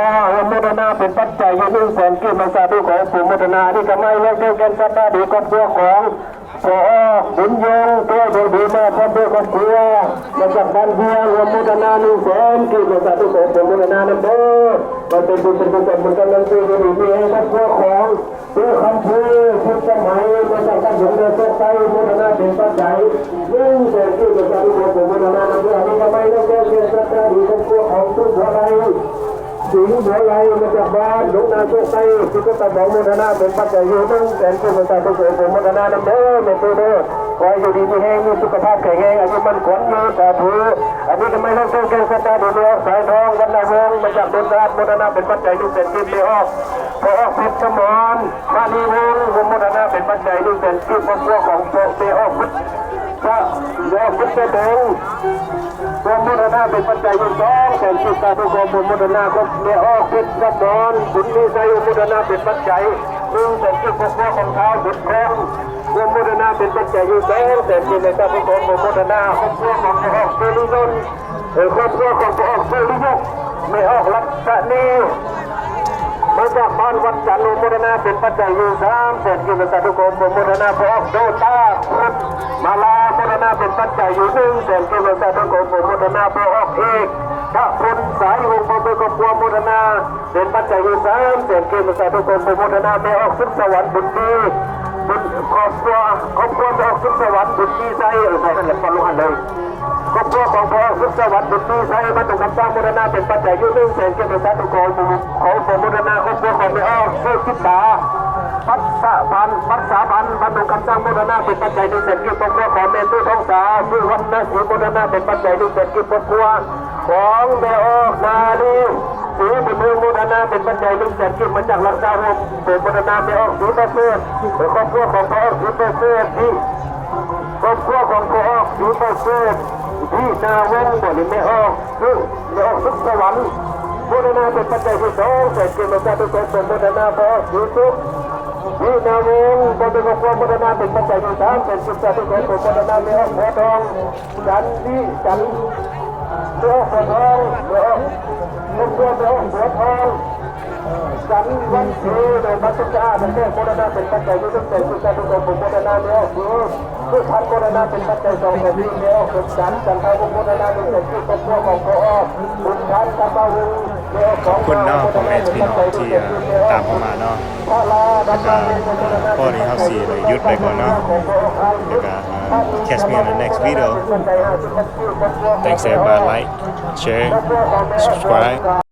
ໂມ ນາເປັນປັດໄຈຢູ່ໜຶ່ງແສນກີບ ສາທຸ ຂໍອະນຸໂມທະນາ. ນີ້ກໍມາແລ້ວ ແກ່ນສັດທາດີຄອບຄົວຂອງ ພໍອອກ ບຸນຍົງ ໂຕຍ ໂດຍດີມາພ້ອມດ້ວຍຄອບຄົວ ມາຈາກບ້ານວຽງ ອະນຸໂມທະນາໜຶ່ງແສນກີບ ສາທຸ ຂໍອະນຸໂມທະນານຳເດີ. ມັນເປັນບຸນເປັນກຸສົນ ບຸນກຳລັງໃຈ ດີມີແຮງ ຄອບຄົວຂອງ ເຈົ້າຄຳພູ ພິດສະໄໝ ມາຈາກຕຳບົນນາໂຊກໄຊ ໂມທະນາເປັນປັດໄຈໜຶ່ງແສນກີບ ສາທຸ ຂໍອະນຸໂມທະນານຳເດີ. ອັນນີ້ກໍໄປນຳແກ້ວແກ່ນສັດທາດີຄອບຄົວຂອງ ສຸກບົວໄລ ສິງບົວໄລ ມາຈາກບ້ານດົງນາໂຊກໄຊ ສິດຕະຕະບອງ ໂມທະນາເປັນປັດໄຈຢູ່ໜຶ່ງແສນກີບ ສາທຸ ຂໍອະນຸໂມທະນານຳເດີ ແມ່ຕູ້ເດີ. ຂໍໃຫ້ຢູ່ດີມີແຮງ ມີສຸຂະພາບແຂງແຮງ ອາຍຸໝັ້ນຂວັນຍືນ ສາທຸ. ອັນນີ້ກໍໄປນຳແກ້ວແກ່ນສັດທາດີ ແມ່ອອກ ສາຍທອງ ວັນນະວົງ ມາຈາກດົນສະອາດ ໂມທະນາເປັນປັດໄຈໜຶ່ງແສນກີບ ແມ່ອອກ ພໍ່ອອກ ເພັດສະໝອນ ມະນີວົງ ໂມທະນາເປັນປັດໄຈໜຶ່ງແສນກີບ ຄອບຄົວຂອງແມ່ອອກ ພຸດທະ ແມ່ອອກ ພຸດທະເປັງ ໂມທະນາເປັນປັດໄຈຢູ່ສອງແສນກີບ ສາທຸ ຂໍອະນຸໂມທະນາກັບແມ່ອອກ ເພັດສະໝອນ ບຸນມີໄຊ ໂມທະນາເປັນປັດໄຈໜຶ່ງແສນກີບ ຄອບຄົວຂອງທ້າວບຸນຄອງ ໂມທະນາເປັນປັດໄຈຢູ່ສອງແສນກີບ ສາທຸ ຂໍອະນຸໂມທະນາ ຄອບຄົວຂອງແມ່ອອກ ສຸລິຍົນ ເອີ ຄອບຄົວຂອງພໍ່ອອກ ສຸລິຍົນ ແມ່ອອກ ລັດຕະນີ ມາຈາກບ້ານວັດຈັນ ໂອນໂມທະນາເປັນປັດໄຈຢູ່ສາມແສນກີບ ສາທຸ ຂໍອະນຸໂມທະນາ. ພໍ່ອອກ ໂດຕາ ພຸດມາລາ ໂມທະນາເປັນປັດໄຈຢູ່ໜຶ່ງແສນກີບ ສາທຸ ຂໍອະນຸໂມທະນາ. ພໍ່ອອກ ເອກ ພະພົນ ສາຍວົງ ພ້ອມດ້ວຍຄອບຄົວ ໂມທະນາເປັນປັດໄຈຢູ່ສາມແສນກີບ ສາທຸ ຂໍອະນຸໂມທະນາ. ແມ່ອອກ ສຸກສະຫວັນ ບຸນມີ ບຸນ ຄອບຄົວ ຄອບຄົວແມ່ອອກ ສຸກສະຫວັນ ບຸນມີໄຊ ເອີ ໃສ່ນັ້ນແຫຼະ ປະລົງຫັ້ນເລີຍ. ຄອບຄົວຂອງພໍ່ອອກ ສຸກສະຫວັນ ບຸນມີໄຊ ບ້ານດົງຄຳຊ້າງ ໂມທະນາເປັນປັດໄຈຢູ່ໜຶ່ງແສນກີບ ສາທຸ ຂໍອະນຸໂມທະນາ. ຄອບຄົວແມ່ອອກ ສຸຈິດຕາ ປັດສະພັນ ປັດສາພັນ ບ້ານດົງຄຳຊ້າງ ໂມທະນາເປັນປັດໄຈໜຶ່ງແສນກີບ. ຄອບຄົວຂອງແມ່ຕູ້ທອງສາ ສຸວັນນະສີ ໂມທະນາເປັນປັດໄຈໜຶ່ງແສນກີບ. ຄອບຄົວຂອງແມ່ອອກ ນາລີ ສີບຸນເຮືອງ ໂມທະນາເປັນປັດໄຈໜຶ່ງແສນກີບ ມາຈາກລັດຊາໂຮມ ໂປຣດໂມທະນາແມ່ອອກ ສີປະເສີດ ແລະ ຄອບຄົວຂອງພໍ່ອອກ ສີປະເສີດ ທີ່ ຄອບຄົວຂອງພໍ່ອອກ ສີປະເສີດ ທີ່ນາວົງ ບໍລິແມ່ອອກ ສຸ ແມ່ອອກ ສຸກສະຫວັນ ໂມທະນາເປັນປັດໄຈທີ່ສອງແສນກີບ ມາຈາກທຸກຄົນ ໂປຣດໂມທະນາ ພໍ່ອອກ ສີສຸກ ທີ່ນາວົງ ບໍ່ເປັນຄອບຄົວ ໂມທະນາເປັນປັດໄຈທີ່ສາມແສນກີບ ສາທຸ ຂໍອະນຸໂມທະນາ ແມ່ອອກ ຫົວທອງ ຈັນ ວິ ຈັນ ແມ່ອອກ ຫົວທອງ ແມ່ອອກ ຄອບຄົວ ແມ່ອອກ ຫົວທອງ ຈັນ ວັນເພ ໃນບັດສຸກສະອາດ ແມ່ອອກ ໂມທະນາເປັນປັດໄຈ ມີສຸກໃຈ ສຸກໃຈ ທຸກຄົນ ໂປຣດໂມທະນາ ແມ່ອອກ ສຸ ສຸພັນ ໂມທະນາເປັນປັດໄຈ ສອງແສນ ແມ່ອອກ ສົມຈັນ ຈັນທາວົງ ໂມທະນາ ໜຶ່ງແສນ ຄອບຄົວຂອງພໍ່ອອກ ບຸນພັນ ທຳມະວົງ ແມ່ອອກ ຂອບຄຸນເນາະ ພໍ່ແມ່ພີ່ນ້ອງທີ່ ເອີ່ ຕາມເຂົ້າມາເນາະ ແລ້ວກະ ພໍນີ້ເຮົາຊິໄດ້ຢຸດໄປກ່ອນເນາະ ແລ້ວກະ catch me on the next video. Thanks everybody, like, share, subscribe.